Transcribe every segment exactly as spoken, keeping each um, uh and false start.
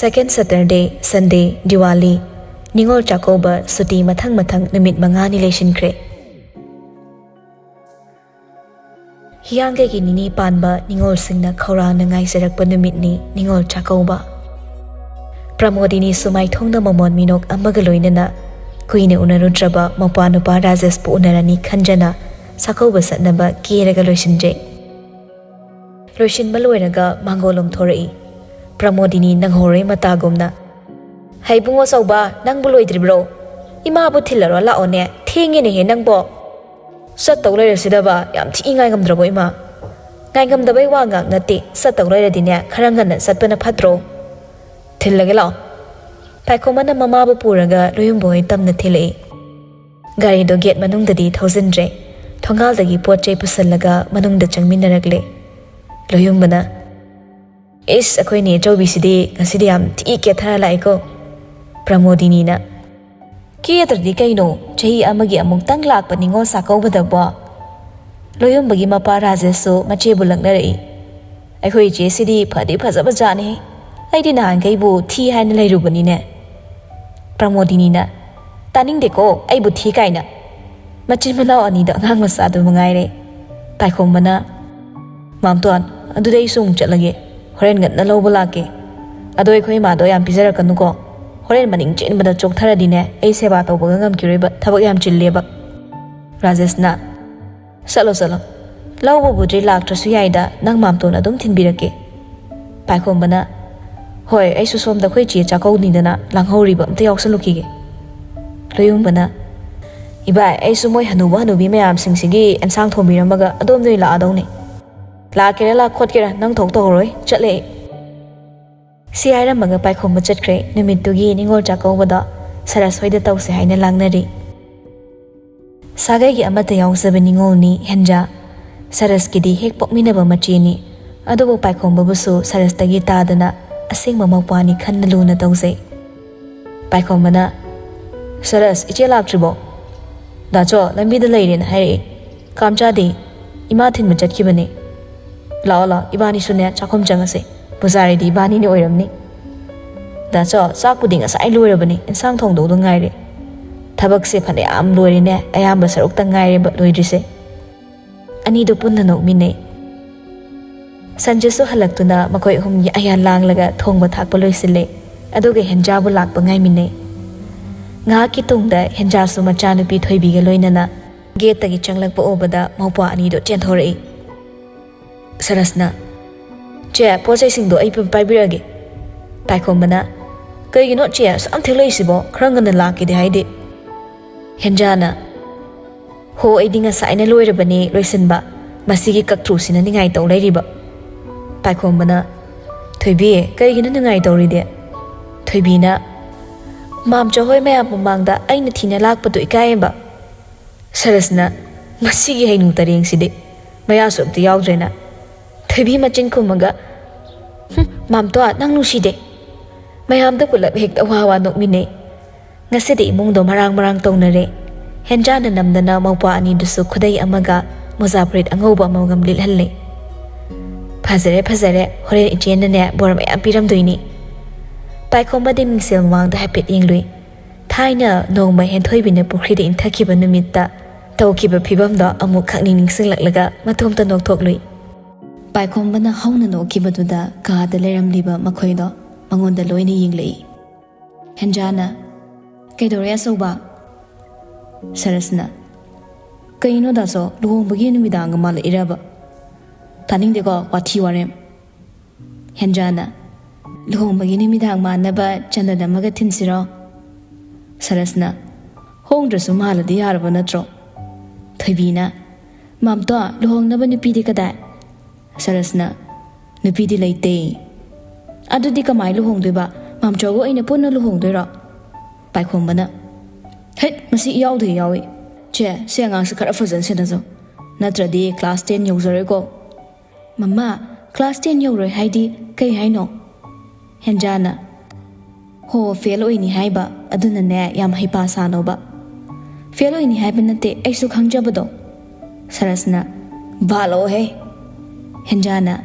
Second Saturday, Sunday, Diwali, Ningol Chakkouba ꯁꯨꯇꯤ ꯃꯊꯪ ꯃꯊꯪ ꯅꯨꯃꯤꯠ ꯃꯉꯥꯅꯤ ꯂꯩꯁꯤꯟꯈ꯭ꯔꯦ꯫ ꯍꯤꯌꯥꯡꯒꯩꯒꯤ ꯅꯤꯅꯤ ꯄꯥꯟꯕ ꯅꯤꯉꯣꯜꯁꯤꯡꯅ ꯈꯧꯔꯥꯡꯅ ꯉꯥꯏꯖꯔꯛꯄ ꯅꯨꯃꯤꯠꯅꯤ ꯅꯤꯉꯣꯜ ꯆꯥꯛꯀꯧꯕ꯫ ꯄ꯭ꯔꯃꯣꯗꯤꯅꯤ ꯁꯨꯃꯥꯏꯊꯣꯡꯗ ꯃꯃꯣꯟ ꯃꯤꯅꯣꯛ ꯑꯃꯒ ꯂꯣꯏꯅꯅ ꯀꯨꯏꯅ ꯎꯅꯔꯨꯗ꯭ꯔꯕ ꯃꯄ꯭ꯋꯥ ꯅꯨꯄꯥ ꯔꯥꯖꯦꯁꯄꯨ ꯎꯅꯔꯅꯤ ꯈꯟꯖꯅ ꯆꯥꯛꯀꯧꯕ ꯆꯠꯅꯕ ꯀꯦꯔꯒ ꯂꯣꯏꯁꯤꯟꯖꯩ꯫ ꯂꯣꯏꯁꯤꯟꯕ ꯂꯣꯏꯔꯒ ꯃꯥꯡꯒꯣꯜ ꯂꯣꯝꯊꯣꯔꯛꯏ꯫ ꯄ꯭ꯔꯃꯣꯗꯤꯅꯤ ꯅꯪꯍꯧꯔꯣꯏ ꯃꯇꯥꯒꯨꯝꯅ, "ꯍꯩ ꯕꯨꯡꯉꯣ ꯆꯥꯎꯕ, ꯅꯪꯕꯨ ꯂꯣꯏꯗ꯭ꯔꯤꯕ꯭ꯔꯣ? ꯏꯃꯥꯕꯨ ꯊꯤꯜꯂꯔꯣ ꯂꯥꯛꯑꯣꯅꯦ, ꯊꯦꯡꯉꯦꯅꯦꯍꯦ ꯅꯪꯕꯣ꯫ ꯆꯠꯇꯧ ꯂꯩꯔꯁꯤꯗꯕ ꯌꯥꯝ ꯊꯤ ꯉꯥꯏꯉꯝꯗ꯭ꯔꯕꯣ ꯏꯃꯥ? ꯉꯥꯏꯉꯝꯗꯕꯩ ꯋꯥ ꯉꯥꯛ ꯅꯠꯇꯦ, ꯆꯠꯇꯧ ꯂꯩꯔꯗꯤꯅꯦ ꯈꯔ ꯉꯟꯅ ꯆꯠꯄꯅ ꯐꯠꯇ꯭ꯔꯣ? ꯊꯤꯜꯂꯒꯦ ꯂꯥꯛꯑꯣ꯫" ꯄꯥꯏꯈꯣꯝꯕꯅ ꯃꯃꯥꯕꯨ ꯄꯨꯔꯒ ꯂꯣꯌꯨꯝꯕ ꯍꯣꯏ ꯇꯝꯅ ꯊꯤꯜꯂꯛꯏ꯫ ꯒꯥꯔꯤꯗꯣ ꯒꯦꯠ ꯃꯅꯨꯡꯗꯗꯤ ꯊꯧꯖꯤꯟꯗ꯭ꯔꯦ꯫ ꯊꯣꯡꯒꯥꯜꯗꯒꯤ ꯄꯣꯠ ꯆꯩ ꯄꯨꯁꯜꯂꯒ ꯃꯅꯨꯡꯗ ꯆꯪꯃꯤꯟꯅꯔꯛꯂꯦ꯫ ꯂꯣꯌꯨꯝꯕꯅ, "ꯏꯁ, ꯑꯩꯈꯣꯏ ꯅꯦ ꯑꯆꯧꯕꯤꯁꯤꯗꯤ ꯉꯁꯤꯗꯤ ꯌꯥꯝ ꯊꯤ ꯀꯦꯊꯔ ꯂꯥꯛꯑꯦꯀꯣ꯫" ꯄ꯭ꯔꯃꯣꯗꯤꯅꯤꯅ, "ꯀꯦꯗ꯭ꯔꯗꯤ ꯀꯩꯅꯣ, ꯆꯍꯤ ꯑꯃꯒꯤ ꯑꯃꯨꯛꯇꯪ ꯂꯥꯛꯄ ꯅꯤꯉꯣꯜ ꯆꯥꯛꯀꯧꯕꯗꯕꯣ?" ꯂꯣꯌꯨꯝꯕꯒꯤ ꯃꯄꯥ ꯔꯥꯖꯦꯁꯁꯨ ꯃꯆꯦꯕꯨ ꯂꯛꯅꯔꯛꯏ꯫ "ꯑꯩꯈꯣꯏ ꯏꯆꯦꯁꯤꯗꯤ ꯐꯗꯤ ꯐꯖꯕ ꯖꯥꯠꯅꯤ꯫ ꯑꯩꯗꯤ ꯅꯍꯥꯟꯈꯩꯕꯨ ꯊꯤ ꯍꯥꯏꯅ ꯂꯩꯔꯨꯕꯅꯤꯅꯦ꯫" ꯄ꯭ꯔꯃꯣꯗꯤꯅꯤꯅ, "ꯇꯥꯅꯤꯡꯗꯦꯀꯣ, ꯑꯩꯕꯨ ꯊꯤ ꯀꯥꯏꯅ꯫ ꯃꯆꯤꯟ ꯃꯅꯥꯎ ꯑꯅꯤꯗꯣ ꯑꯉꯥꯡ ꯃꯆꯥꯗꯨ ꯃꯉꯥꯏꯔꯦ꯫" ꯄꯥꯏꯈꯣꯝꯕꯅ, "ꯃꯥꯝꯇꯣꯟ, ꯑꯗꯨꯗꯤ ꯑꯩꯁꯨ ꯑꯃꯨꯛ ꯆꯠꯂꯒꯦ꯫ ꯍꯣꯔꯦꯟ ꯉꯟꯅ ꯂꯧꯕ ꯂꯥꯛꯀꯦ꯫ ꯑꯗꯣ ꯑꯩꯈꯣꯏ ꯏꯃꯥꯗꯣ ꯌꯥꯝ ꯄꯤꯖꯔꯛꯀꯅꯨꯀꯣ꯫ ꯍꯣꯔꯦꯟ ꯃꯅꯤꯡ ꯆꯦꯟꯕꯗ ꯆꯣꯛꯊꯔꯗꯤꯅꯦ, ꯑꯩ ꯁꯦꯕꯥ ꯇꯧꯕꯒ ꯉꯝꯈꯤꯔꯣꯏꯕ, ꯊꯕꯛ ꯌꯥꯝ ꯆꯤꯜꯂꯦꯕ꯫" ꯔꯥꯖꯦꯁꯅ, "ꯆꯠꯂꯣ, ꯆꯠꯂꯣ꯫ ꯂꯧꯕꯕꯨꯗꯤ ꯂꯥꯛꯇ꯭ꯔꯁꯨ ꯌꯥꯏꯗ, ꯅꯪ ꯃꯥꯝꯇꯣꯟ ꯑꯗꯨꯝ ꯊꯤꯟꯕꯤꯔꯛꯀꯦ꯫" ꯄꯥꯏꯈꯣꯝꯕꯅ, "ꯍꯣꯏ, ꯑꯩꯁꯨ ꯁꯣꯝꯗ ꯑꯩꯈꯣꯏ ꯆꯦ ꯆꯥꯛꯀꯧꯅꯤꯗꯅ ꯂꯥꯡꯍꯧꯔꯤꯕ ꯑꯝꯇ ꯌꯥꯎꯁꯜꯂꯨꯈꯤꯒꯦ꯫" ꯂꯣꯌꯨꯝꯕꯅ, "ꯏꯕꯥꯏ, ꯑꯩꯁꯨ ꯃꯣꯏ ꯍꯅꯨꯕ ꯍꯅꯨꯕꯤ ꯃꯌꯥꯝꯁꯤꯡꯁꯤꯒꯤ ꯑꯦꯟꯁꯥꯡ ꯊꯣꯡꯕꯤꯔꯝꯃꯒ ꯑꯗꯣꯝꯗ ꯑꯣꯏꯅ ꯂꯥꯛꯑꯗꯧꯅꯤ꯫ ꯂꯥꯛꯀꯦꯔꯥ ꯂꯥꯛ ꯈꯣꯠꯀꯦꯔꯥ ꯅꯪ ꯊꯣꯛ ꯇꯧꯔꯣꯏ, ꯆꯠꯂꯦ ꯑꯩ꯫" ꯁꯤ ꯍꯥꯏꯔꯝꯃꯒ ꯄꯥꯏꯈꯣꯝꯕ ꯆꯠꯈ꯭ꯔꯦ꯫ ꯅꯨꯃꯤꯠꯇꯨꯒꯤ ꯅꯤꯉꯣꯜ ꯆꯥꯛꯀꯧꯕꯗꯣ ꯁꯔꯁ ꯍꯣꯏꯗ ꯇꯧꯁꯦ ꯍꯥꯏꯅ ꯂꯥꯡꯅꯔꯤ꯫ ꯁꯥꯒꯩꯒꯤ ꯑꯃꯠꯇ ꯌꯥꯎꯖꯕ ꯅꯤꯉꯣꯜꯅꯤ ꯍꯦꯟꯖꯥ꯫ ꯁꯔꯁꯀꯤꯗꯤ ꯍꯦꯛ ꯄꯣꯛꯃꯤꯟꯅꯕ ꯃꯆꯦꯅꯤ꯫ ꯑꯗꯨꯕꯨ ꯄꯥꯏꯈꯣꯝꯕꯕꯨꯁꯨ ꯁꯔꯁꯇꯒꯤ ꯇꯥꯗꯅ ꯑꯁꯦꯡꯕ ꯃꯧꯄ꯭ꯋꯥꯅꯤ ꯈꯟꯅ ꯂꯨꯅ ꯇꯧꯖꯩ꯫ ꯄꯥꯏꯈꯣꯝꯕꯅ, "ꯁꯔꯁ, ꯏꯆꯦ ꯂꯥꯛꯇ꯭ꯔꯤꯕꯣ?" "ꯗꯥꯆꯣ, ꯂꯝꯕꯤꯗ ꯂꯩꯔꯦꯅ ꯍꯥꯏꯔꯛꯑꯦ꯫ ꯀꯥꯝ ꯆꯥꯗꯦ꯫ ꯏꯃꯥ ꯊꯤꯟꯕ ꯆꯠꯈꯤꯕꯅꯦ꯫ ꯂꯥꯛꯑꯣ, ꯂꯥꯛꯑꯣ, ꯏꯕꯥꯅꯤꯁꯨꯅꯦ ꯆꯥꯛꯈꯨꯝ ꯆꯪꯉꯁꯦ꯫ ꯄꯨꯖꯥꯔꯤꯗꯤ ꯏꯕꯥꯅꯤꯅꯤ ꯑꯣꯏꯔꯝꯅꯤ꯫" "ꯗꯥꯆꯣ, ꯆꯥꯛꯄꯨꯗꯤ ꯉꯁꯥꯏ ꯂꯣꯏꯔꯕꯅꯤ, ꯏꯟꯁꯥꯡ ꯊꯣꯡꯗꯧꯗ ꯉꯥꯏꯔꯦ꯫ ꯊꯕꯛꯁꯦ ꯐꯅꯌꯥꯝ ꯂꯣꯏꯔꯦꯅꯦ, ꯑꯌꯥꯝꯕ ꯁꯔꯨꯛꯇ ꯉꯥꯏꯔꯦꯕ ꯂꯣꯏꯗ꯭ꯔꯤꯁꯦ"꯫ ꯑꯅꯤꯗꯣ ꯄꯨꯟꯅ ꯅꯣꯛꯃꯤꯟꯅꯩ꯫ ꯁꯟꯖꯤꯠꯁꯨ ꯍꯜꯂꯛꯇꯨꯅ ꯃꯈꯣꯏ ꯑꯍꯨꯝ ꯌꯥꯌꯥ ꯂꯥꯡꯂꯒ ꯊꯣꯡꯕ ꯊꯥꯛꯄ ꯂꯣꯏꯁꯤꯜꯂꯦ꯫ ꯑꯗꯨꯒ ꯍꯦꯟꯖꯥꯕꯨ ꯂꯥꯛꯄ ꯉꯥꯏꯃꯤꯟꯅꯩ꯫ ꯉꯥꯏꯍꯥꯛꯀꯤ ꯇꯨꯡꯗ ꯍꯦꯟꯖꯥꯁꯨ ꯃꯆꯥꯅꯨꯄꯤ ꯊꯣꯏꯕꯤꯒ ꯂꯣꯏꯅꯅ ꯒꯦꯠꯇꯒꯤ ꯆꯪꯂꯛꯄ ꯎꯕꯗ ꯃꯧꯄ꯭ꯋꯥ ꯑꯅꯤꯗꯣ ꯆꯦꯟꯊꯣꯔꯛꯏ꯫ ꯁꯔꯁꯅ, "ꯆꯦ, ꯄꯣꯠ ꯆꯩꯁꯤꯡꯗꯣ ꯑꯩ ꯄꯥꯏꯕꯤꯔꯛꯑꯒꯦ"꯫ ꯄꯥꯏꯈꯣꯝꯕꯅ, "ꯀꯩꯒꯤꯅꯣ ꯆꯦ, ꯑꯁꯨꯛ ꯌꯥꯝ ꯊꯦꯡꯂꯛꯏꯁꯤꯕꯣ? ꯈꯔ ꯉꯟꯅ ꯂꯥꯛꯀꯦꯗꯤ ꯍꯥꯏꯗꯦ"꯫ ꯍꯦꯟꯖꯥꯅ, "ꯍꯣ, ꯑꯩꯗꯤ ꯉꯁꯥꯏꯅ ꯂꯣꯏꯔꯕꯅꯦ ꯂꯣꯏꯁꯤꯟꯕ, ꯃꯁꯤꯒꯤ ꯀꯛꯊ꯭ꯔꯨꯁꯤꯅ ꯅꯤꯡꯉꯥꯏ ꯇꯧ ꯂꯩꯔꯤꯕ"꯫ ꯄꯥꯏꯈꯣꯝꯕꯅ, "ꯊꯣꯏꯕꯤ, ꯀꯩꯒꯤꯅꯣ ꯅꯤꯡꯉꯥꯏ ꯇꯧꯔꯤꯗꯤ?" ꯊꯣꯏꯕꯤꯅ, "ꯃꯥꯝꯆꯧ ꯍꯣꯏ ꯃꯌꯥꯝ ꯃꯃꯥꯡꯗ ꯑꯩꯅ ꯊꯤꯅ ꯂꯥꯛꯄꯗꯣ ꯏꯀꯥꯏꯌꯦꯕ"꯫ ꯁꯔꯁꯅ, "ꯃꯁꯤꯒꯤ ꯍꯩꯅꯨ ꯇꯔꯦꯡꯁꯤꯗꯤ ꯃꯌꯥꯁꯨ ꯑꯝꯇ ꯌꯥꯎꯗ꯭ꯔꯦꯅ"꯫ ꯊꯣꯏꯕꯤ ꯃꯆꯤꯟ ꯈꯨꯝꯃꯒ, "ꯍꯨꯝ, ꯃꯥꯝꯇꯣ, ꯅꯪ ꯅꯨꯡꯁꯤꯗꯦ"꯫ ꯃꯌꯥꯝꯗ ꯄꯨꯂꯞ ꯍꯦꯛꯇ ꯋꯥ ꯋꯥ ꯅꯣꯛꯃꯤꯟꯅꯩ꯫ ꯉꯁꯤꯗꯤ ꯏꯃꯨꯡꯗꯣ ꯃꯔꯥꯡ ꯃꯔꯥꯡ ꯇꯧꯅꯔꯦ꯫ ꯍꯦꯟꯖꯥꯅ ꯅꯝꯗꯅ ꯃꯧꯄ꯭ꯋꯥ ꯑꯅꯤꯗꯨꯁꯨ ꯈꯨꯗꯩ ꯑꯃꯒ ꯃꯣꯖꯥ ꯐꯨꯔꯤꯠ ꯑꯉꯧꯕ ꯑꯃꯒ ꯂꯤꯠꯍꯜꯂꯦ꯫ "ꯐꯖꯔꯦ, ꯐꯖꯔꯦ, ꯍꯣꯔꯦꯟ ꯏꯆꯦꯅꯅꯦ ꯕꯣꯔ ꯃꯌꯥꯝ ꯄꯤꯔꯝꯗꯣꯏꯅꯤ"꯫ ꯄꯥꯏꯈꯣꯝꯕꯗꯤ ꯃꯤꯡꯁꯦꯜ ꯃꯃꯥꯡꯗ ꯍꯥꯏꯐꯦꯠ ꯌꯦꯡꯂꯨꯏ꯫ ꯊꯥꯏꯅ ꯅꯣꯡꯃ ꯍꯦꯟꯊꯣꯏꯕꯤꯅ ꯄꯨꯈ꯭ꯔꯤꯗ ꯏꯟꯊꯈꯤꯕ ꯅꯨꯃꯤꯠꯇ ꯇꯧꯈꯤꯕ ꯐꯤꯕꯝꯗꯣ ꯑꯃꯨꯛ ꯈꯛꯅꯤꯡ ꯅꯤꯡꯁꯤꯡꯂꯛꯂꯒ ꯃꯇꯣꯝꯇ ꯅꯣꯛꯊꯣꯛꯂꯨꯏ꯫ ꯄꯥꯏꯈꯣꯝꯕꯅ ꯍꯧꯅ ꯅꯣꯛꯈꯤꯕꯗꯨꯗ ꯀꯥꯗ ꯂꯩꯔꯝꯂꯤꯕ ꯃꯈꯣꯏꯗꯣ ꯃꯉꯣꯟꯗ ꯂꯣꯏꯅ ꯌꯦꯡꯂꯛꯏ꯫ ꯍꯦꯟꯖꯥꯅ, "ꯀꯩꯗꯧꯔꯦ ꯑꯆꯧꯕ?" ꯁꯔꯁꯅ, "ꯀꯩꯅꯣ ꯗꯥꯆꯧ, ꯂꯨꯍꯣꯡꯕꯒꯤ ꯅꯨꯃꯤꯗꯥꯡꯒ ꯃꯥꯜꯂꯛꯏꯔꯕ?" "ꯇꯥꯅꯤꯡꯗꯦꯀꯣ, ꯋꯥꯊꯤ ꯋꯥꯔꯦꯝ"꯫ ꯍꯦꯟꯖꯥꯅ, "ꯂꯨꯍꯣꯡꯕꯒꯤ ꯅꯨꯃꯤꯗꯥꯡ ꯃꯥꯟꯅꯕ ꯆꯟꯗꯟ ꯑꯃꯒ ꯊꯤꯟꯁꯤꯔꯣ?" ꯁꯔꯁꯅ, "ꯍꯣꯡꯗ꯭ꯔꯁꯨ ꯃꯥꯜꯂꯗꯤ ꯌꯥꯔꯕ ꯅꯠꯇ꯭ꯔꯣ?" ꯊꯣꯏꯕꯤꯅ, "ꯃꯥꯝꯇꯣ, ꯂꯨꯍꯣꯡꯅꯕ ꯅꯨꯄꯤꯗꯤ ꯀꯗꯥꯏ?" ꯁꯔꯁꯅ, "ꯅꯨꯄꯤꯗꯤ ꯂꯩꯇꯦ"꯫ "ꯑꯗꯨꯗꯤ ꯀꯃꯥꯏ ꯂꯨꯍꯣꯡꯗꯣꯏꯕ? ꯃꯥꯝꯆꯧꯒ ꯑꯣꯏꯅ ꯄꯨꯟꯅ ꯂꯨꯍꯣꯡꯗꯣꯏꯔꯣ?" ꯄꯥꯏꯈꯣꯝꯕꯅ, "ꯍꯩꯠ, ꯃꯁꯤ ꯏꯌꯥꯎꯗ ꯌꯥꯎꯏ꯫ ꯆꯦ, ꯁꯤ ꯑꯉꯥꯡꯁꯤ ꯈꯔ ꯐꯖꯅ ꯁꯦꯟꯅꯖꯧ, ꯅꯠꯇ꯭ꯔꯗꯤ class ten ꯌꯧꯖꯔꯣꯏꯀꯣ"꯫ "ꯃꯃꯥ, class ten ꯌꯧꯔꯣꯏ ꯍꯥꯏꯗꯤ ꯀꯩ ꯍꯥꯏꯅꯣ?" ꯍꯦꯟꯖꯥꯅ, "ꯍꯣ, fail ꯑꯣꯏꯅꯤ ꯍꯥꯏꯕ, ꯑꯗꯨꯅꯅꯦ ꯌꯥꯝ ꯍꯩꯄꯥ ꯁꯥꯅꯣꯕ"꯫ "Fail ꯑꯣꯏꯅꯤ ꯍꯥꯏꯕ ꯅꯠꯇꯦ, ꯑꯩꯁꯨ ꯈꯪꯖꯕꯗꯣ"꯫ ꯁꯔꯁꯅ, "ꯕꯥꯂꯣꯍꯦ"꯫ ꯍꯦꯟꯖꯥꯅ,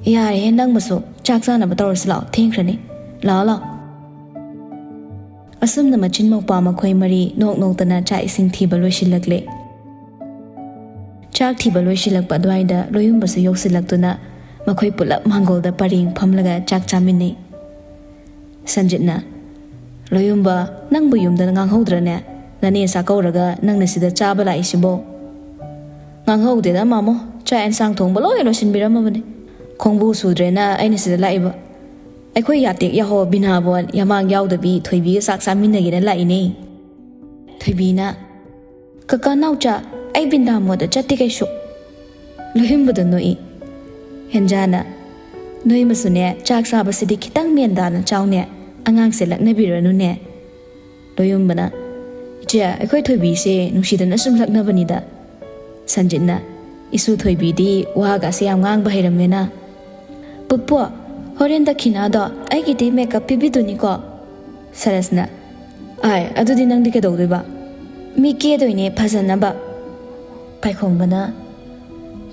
"ꯌꯥꯔꯦꯍꯦ, ꯅꯪꯕꯨꯁꯨ ꯆꯥꯛ ꯆꯥꯅꯕ ꯇꯧꯔꯁꯤ ꯂꯥꯛꯑꯣ, ꯊꯦꯡꯈ꯭ꯔꯅꯤ"꯫ ꯂꯥꯛꯑꯣ, ꯂꯥꯛꯑꯣ꯫ ꯑꯁꯨꯝꯅ ꯃꯆꯤꯟ ꯃꯧꯄ꯭ꯋꯥ ꯃꯈꯣꯏ ꯃꯔꯤ ꯅꯣꯛ ꯅꯣꯛꯇꯅ ꯆꯥꯛ ꯏꯁꯤꯡ ꯊꯤꯕ ꯂꯣꯏꯁꯤꯜꯂꯛꯂꯦ꯫ ꯆꯥꯛ ꯊꯤꯕ ꯂꯣꯏꯁꯤꯜꯂꯛꯄ ꯑꯗꯨꯋꯥꯏꯗ ꯂꯣꯌꯨꯝꯕꯁꯨ ꯌꯧꯁꯤꯜꯂꯛꯇꯨꯅ ꯃꯈꯣꯏ ꯄꯨꯂꯞ ꯃꯥꯡꯒꯣꯜꯗ ꯄꯔꯦꯡ ꯐꯝꯂꯒ ꯆꯥꯛ ꯆꯥꯃꯤꯟꯅꯩ꯫ ꯁꯟꯖꯤꯠꯅ, "ꯂꯣꯌꯨꯝꯕ, ꯅꯪꯕꯨ ꯌꯨꯝꯗ ꯉꯥꯡꯍꯧꯗ꯭ꯔꯅꯦ? ꯅꯅꯦ ꯆꯥꯛꯀꯧꯔꯒ ꯅꯪꯅ ꯁꯤꯗ ꯆꯥꯕ ꯂꯥꯛꯏꯁꯤꯕꯣ?" "ꯉꯥꯡꯍꯧꯗꯦꯗ ꯃꯥꯃꯣ, ꯆꯥꯛ ꯑꯦꯟꯁꯥꯡ ꯊꯣꯡꯕ ꯂꯣꯏ ꯂꯣꯏꯁꯤꯟꯕꯤꯔꯝꯃꯕꯅꯤ꯫ ꯈꯣꯡꯕꯨ ꯁꯨꯗ꯭ꯔꯦꯅ ꯑꯩꯅ ꯁꯤꯗ ꯂꯥꯛꯏꯕ꯫ ꯑꯩꯈꯣꯏ ꯌꯥꯇꯦꯛ ꯌꯥꯍꯣ ꯕꯤꯅꯥꯕꯣꯟ ꯌꯥꯃꯥꯡ ꯌꯥꯎꯗꯕꯤ ꯊꯣꯏꯕꯤꯒ ꯆꯥꯛ ꯆꯥꯃꯤꯟꯅꯒꯦꯅ ꯂꯥꯛꯏꯅꯦ꯫" ꯊꯣꯏꯕꯤꯅ, "ꯀꯀꯥ ꯅꯥꯎꯆꯥ, ꯑꯩ ꯕꯤꯟꯗꯥꯃꯣꯗ ꯆꯠꯇꯦ ꯀꯩꯁꯨ꯫" ꯂꯣꯌꯨꯝꯕꯗ ꯅꯣꯛꯏ꯫ ꯍꯦꯟꯖꯥꯅ, "ꯅꯣꯏ ꯃꯁꯨꯅꯦ, ꯆꯥꯛ ꯆꯥꯕꯁꯤꯗꯤ ꯈꯤꯇꯪ ꯃꯦꯟ ꯇꯥꯅ ꯆꯥꯎꯅꯦ, ꯑꯉꯥꯡꯁꯦ ꯂꯛꯅꯕꯤꯔꯅꯨꯅꯦ꯫" ꯂꯣꯌꯨꯝꯕꯅ, "ꯏꯆꯦ, ꯑꯩꯈꯣꯏ ꯊꯣꯏꯕꯤꯁꯦ ꯅꯨꯡꯁꯤꯗꯅ ꯁꯨꯝ ꯂꯛꯅꯕꯅꯤꯗ꯫" ꯁꯟꯖꯤꯠꯅ, "ꯏꯁꯨ ꯊꯣꯏꯕꯤꯗꯤ ꯋꯥꯒꯁꯦ ꯌꯥꯝ ꯉꯥꯡꯕ ꯍꯩꯔꯝꯃꯦꯅ꯫ ꯄꯨꯄꯨ, ꯍꯣꯔꯦꯟ ꯗꯈꯤꯅꯥꯗꯣ ꯑꯩꯒꯤꯗꯤ ꯃꯦꯀꯞ ꯄꯤꯕꯤꯗꯨꯅꯤꯀꯣ꯫" ꯁꯔꯁꯅ, "ꯑꯥꯏ, ꯑꯗꯨꯗꯤ ꯅꯪꯗꯤ ꯀꯩꯗꯧꯗꯣꯏꯕ?" "ꯃꯤ ꯀꯦꯗꯣꯏꯅꯦ ꯐꯖꯅꯕ꯫" ꯄꯥꯏꯈꯣꯝꯕꯅ,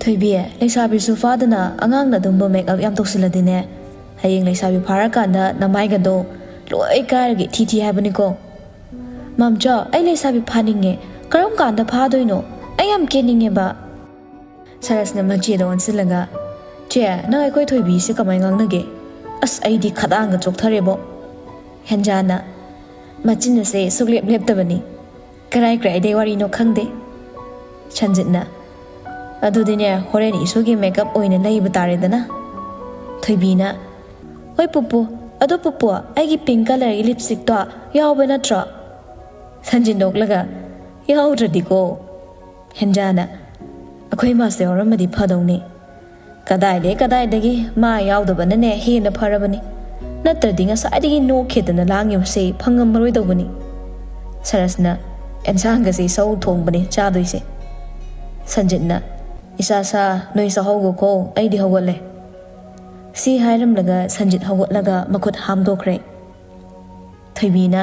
"ꯊꯣꯏꯕꯤ, ꯂꯩꯁꯥꯕꯤꯁꯨ ꯐꯥꯗꯅ ꯑꯉꯥꯡꯅ ꯑꯗꯨꯝꯕ ꯃꯦꯀꯞ ꯌꯥꯝ ꯇꯧꯁꯤꯜꯂꯗꯤꯅꯦ, ꯍꯌꯦꯡ ꯂꯩꯁꯥꯕꯤ ꯐꯥꯔꯀꯥꯟꯗ ꯅꯃꯥꯏꯒꯗꯣ ꯂꯣꯏ ꯀꯥꯏꯔꯒ ꯏꯊꯤ ꯊꯤ ꯍꯥꯏꯕꯅꯤꯀꯣ꯫" "ꯃꯥꯝꯆꯥ, ꯑꯩ ꯂꯩꯁꯥꯕꯤ ꯐꯥꯅꯤꯡꯉꯦ꯫ ꯀꯔꯝ ꯀꯥꯟꯗ ꯐꯥꯗꯣꯏꯅꯣ? ꯑꯩ ꯌꯥꯝ ꯀꯦꯅꯤꯡꯉꯦꯕ꯫" ꯁꯔꯁꯅ ꯃꯆꯦꯗ ꯑꯣꯟꯁꯤꯜꯂꯒ, "ꯆꯦ, ꯅꯪ ꯑꯩꯈꯣꯏ ꯊꯣꯏꯕꯤꯁꯦ ꯀꯃꯥꯏ ꯉꯥꯡꯅꯒꯦ? ꯑꯁ, ꯑꯩꯗꯤ ꯈꯗꯥꯡꯒ ꯆꯣꯛꯊꯔꯦꯕꯣ꯫" ꯍꯦꯟꯖꯥꯅ, "ꯃꯆꯤꯟ ꯑꯁꯦ ꯁꯨꯛꯂꯦꯞ ꯂꯦꯞꯇꯕꯅꯤ꯫ ꯀꯔꯥꯏ ꯀꯔꯥꯏꯗꯩ ꯋꯥꯔꯤꯅꯣ ꯈꯪꯗꯦ꯫" ꯁꯟꯖꯤꯠꯅ, "ꯑꯗꯨꯗꯤꯅꯦ, ꯍꯣꯔꯦꯟ ꯏꯁꯨꯒꯤ ꯃꯦꯀꯞ ꯑꯣꯏꯅ ꯂꯩꯕ ꯇꯥꯔꯦꯗꯅ꯫" ꯊꯣꯏꯕꯤꯅ, "ꯍꯣꯏ ꯄꯨꯄꯨ, ꯑꯗꯣ ꯄꯨꯄꯨ, ꯑꯩꯒꯤ ꯄꯤꯡ ꯀꯂꯔꯒꯤ ꯂꯤꯞꯁꯇꯤꯛꯇꯣ ꯌꯥꯎꯕ ꯅꯠꯇ꯭ꯔꯣ?" ꯁꯟꯖꯤꯠ ꯅꯣꯛꯂꯒ, "ꯌꯥꯎꯗ꯭ꯔꯗꯤꯀꯣ꯫" ꯍꯦꯟꯖꯥꯅ, "ꯑꯩꯈꯣꯏ ꯃꯥꯁꯨ ꯌꯥꯎꯔꯝꯃꯗꯤ ꯐꯗꯧꯅꯤ꯫ ꯀꯗꯥꯏꯗꯩ ꯀꯗꯥꯏꯗꯒꯤ ꯃꯥ ꯌꯥꯎꯗꯕꯅꯅꯦ ꯍꯦꯟꯅ ꯐꯔꯕꯅꯤ꯫ ꯅꯠꯇ꯭ꯔꯗꯤ ꯉꯁꯥꯏꯗꯒꯤ ꯅꯣꯛꯈꯤꯗꯅ ꯂꯥꯡꯉꯤꯕꯁꯦ ꯐꯪꯉꯝꯃꯔꯣꯏꯗꯧꯕꯅꯤ꯫" ꯁꯔꯁꯅ, "ꯑꯦꯟꯁꯥꯡꯒꯁꯦ ꯏꯁꯧ ꯊꯣꯡꯕꯅꯦ ꯆꯥꯗꯣꯏꯁꯦ꯫" ꯁꯟꯖꯤꯠꯅ, "ꯏꯁꯥ ꯁꯥ, ꯅꯣꯏ ꯆꯥꯍꯧꯒꯣꯀꯣ, ꯑꯩꯗꯤ ꯍꯧꯒꯠꯂꯦ꯫" ꯁꯤ ꯍꯥꯏꯔꯝꯂꯒ ꯁꯟꯖꯤꯠ ꯍꯧꯒꯠꯂꯒ ꯃꯈꯨꯠ ꯍꯥꯝꯗꯣꯛꯈ꯭ꯔꯦ꯫ ꯊꯣꯏꯕꯤꯅ,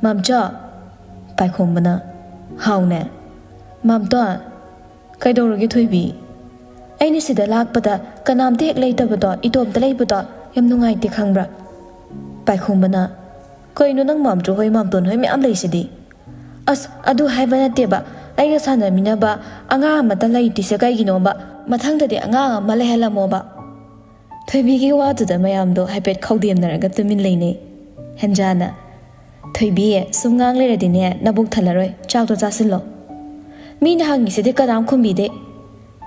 "ꯃꯥꯝꯆꯥ!" ꯄꯥꯏꯈꯣꯝꯕꯅ, "ꯍꯥꯎꯅꯦ꯫ ꯃꯥꯝꯇꯣꯟ, ꯀꯩꯗꯧꯔꯒꯦ ꯊꯣꯏꯕꯤ? ꯑꯩꯅ ꯁꯤꯗ ꯂꯥꯛꯄꯗ ꯀꯅꯥꯝꯇ ꯍꯦꯛ ꯂꯩꯇꯕꯗꯣ, ꯏꯇꯣꯝꯇ ꯂꯩꯕꯗꯣ ꯌꯥꯝ ꯅꯨꯡꯉꯥꯏꯇꯦ ꯈꯪꯕ꯭ꯔꯥ?" ꯄꯥꯏꯈꯣꯝꯕꯅ, "ꯀꯩꯅꯣ, ꯅꯪ ꯃꯥꯝꯇꯣ ꯍꯣꯏ ꯃꯥꯝꯇꯣꯟ ꯍꯣꯏ ꯃꯌꯥꯝ ꯂꯩꯁꯤꯗꯤ?" "ꯑꯁ, ꯑꯗꯨ ꯍꯥꯏꯕ ꯅꯠꯇꯦꯕ, ꯑꯩꯒ ꯁꯥꯟꯅꯃꯤꯟꯅꯕ ꯑꯉꯥꯡ ꯑꯃꯠꯇ ꯂꯩꯇ꯭ꯔꯤꯁꯦ ꯀꯩꯒꯤꯅꯣꯕ? ꯃꯊꯪꯗꯗꯤ ꯑꯉꯥꯡ ꯑꯃ ꯂꯩꯍꯜꯂꯝꯃꯣꯕ꯫" ꯊꯣꯏꯕꯤꯒꯤ ꯋꯥꯗꯨꯗ ꯃꯌꯥꯝꯗꯣ ꯍꯥꯏꯐꯦꯠ ꯈꯧꯗꯦꯝꯅꯔꯒ ꯇꯨꯃꯤꯟ ꯂꯩꯅꯩ꯫ ꯍꯦꯟꯖꯥꯅ, "ꯊꯣꯏꯕꯤ, ꯁꯨꯝ ꯉꯥꯡ ꯂꯩꯔꯗꯤꯅꯦ ꯅꯕꯨꯛ ꯊꯜꯂꯔꯣꯏ, ꯆꯥꯛꯇꯣ ꯆꯥꯁꯤꯜꯂꯣ꯫" "ꯃꯤꯅ ꯍꯪꯉꯤꯁꯤꯗꯤ ꯀꯅꯥꯝ ꯈꯨꯝꯕꯤꯗꯦ꯫"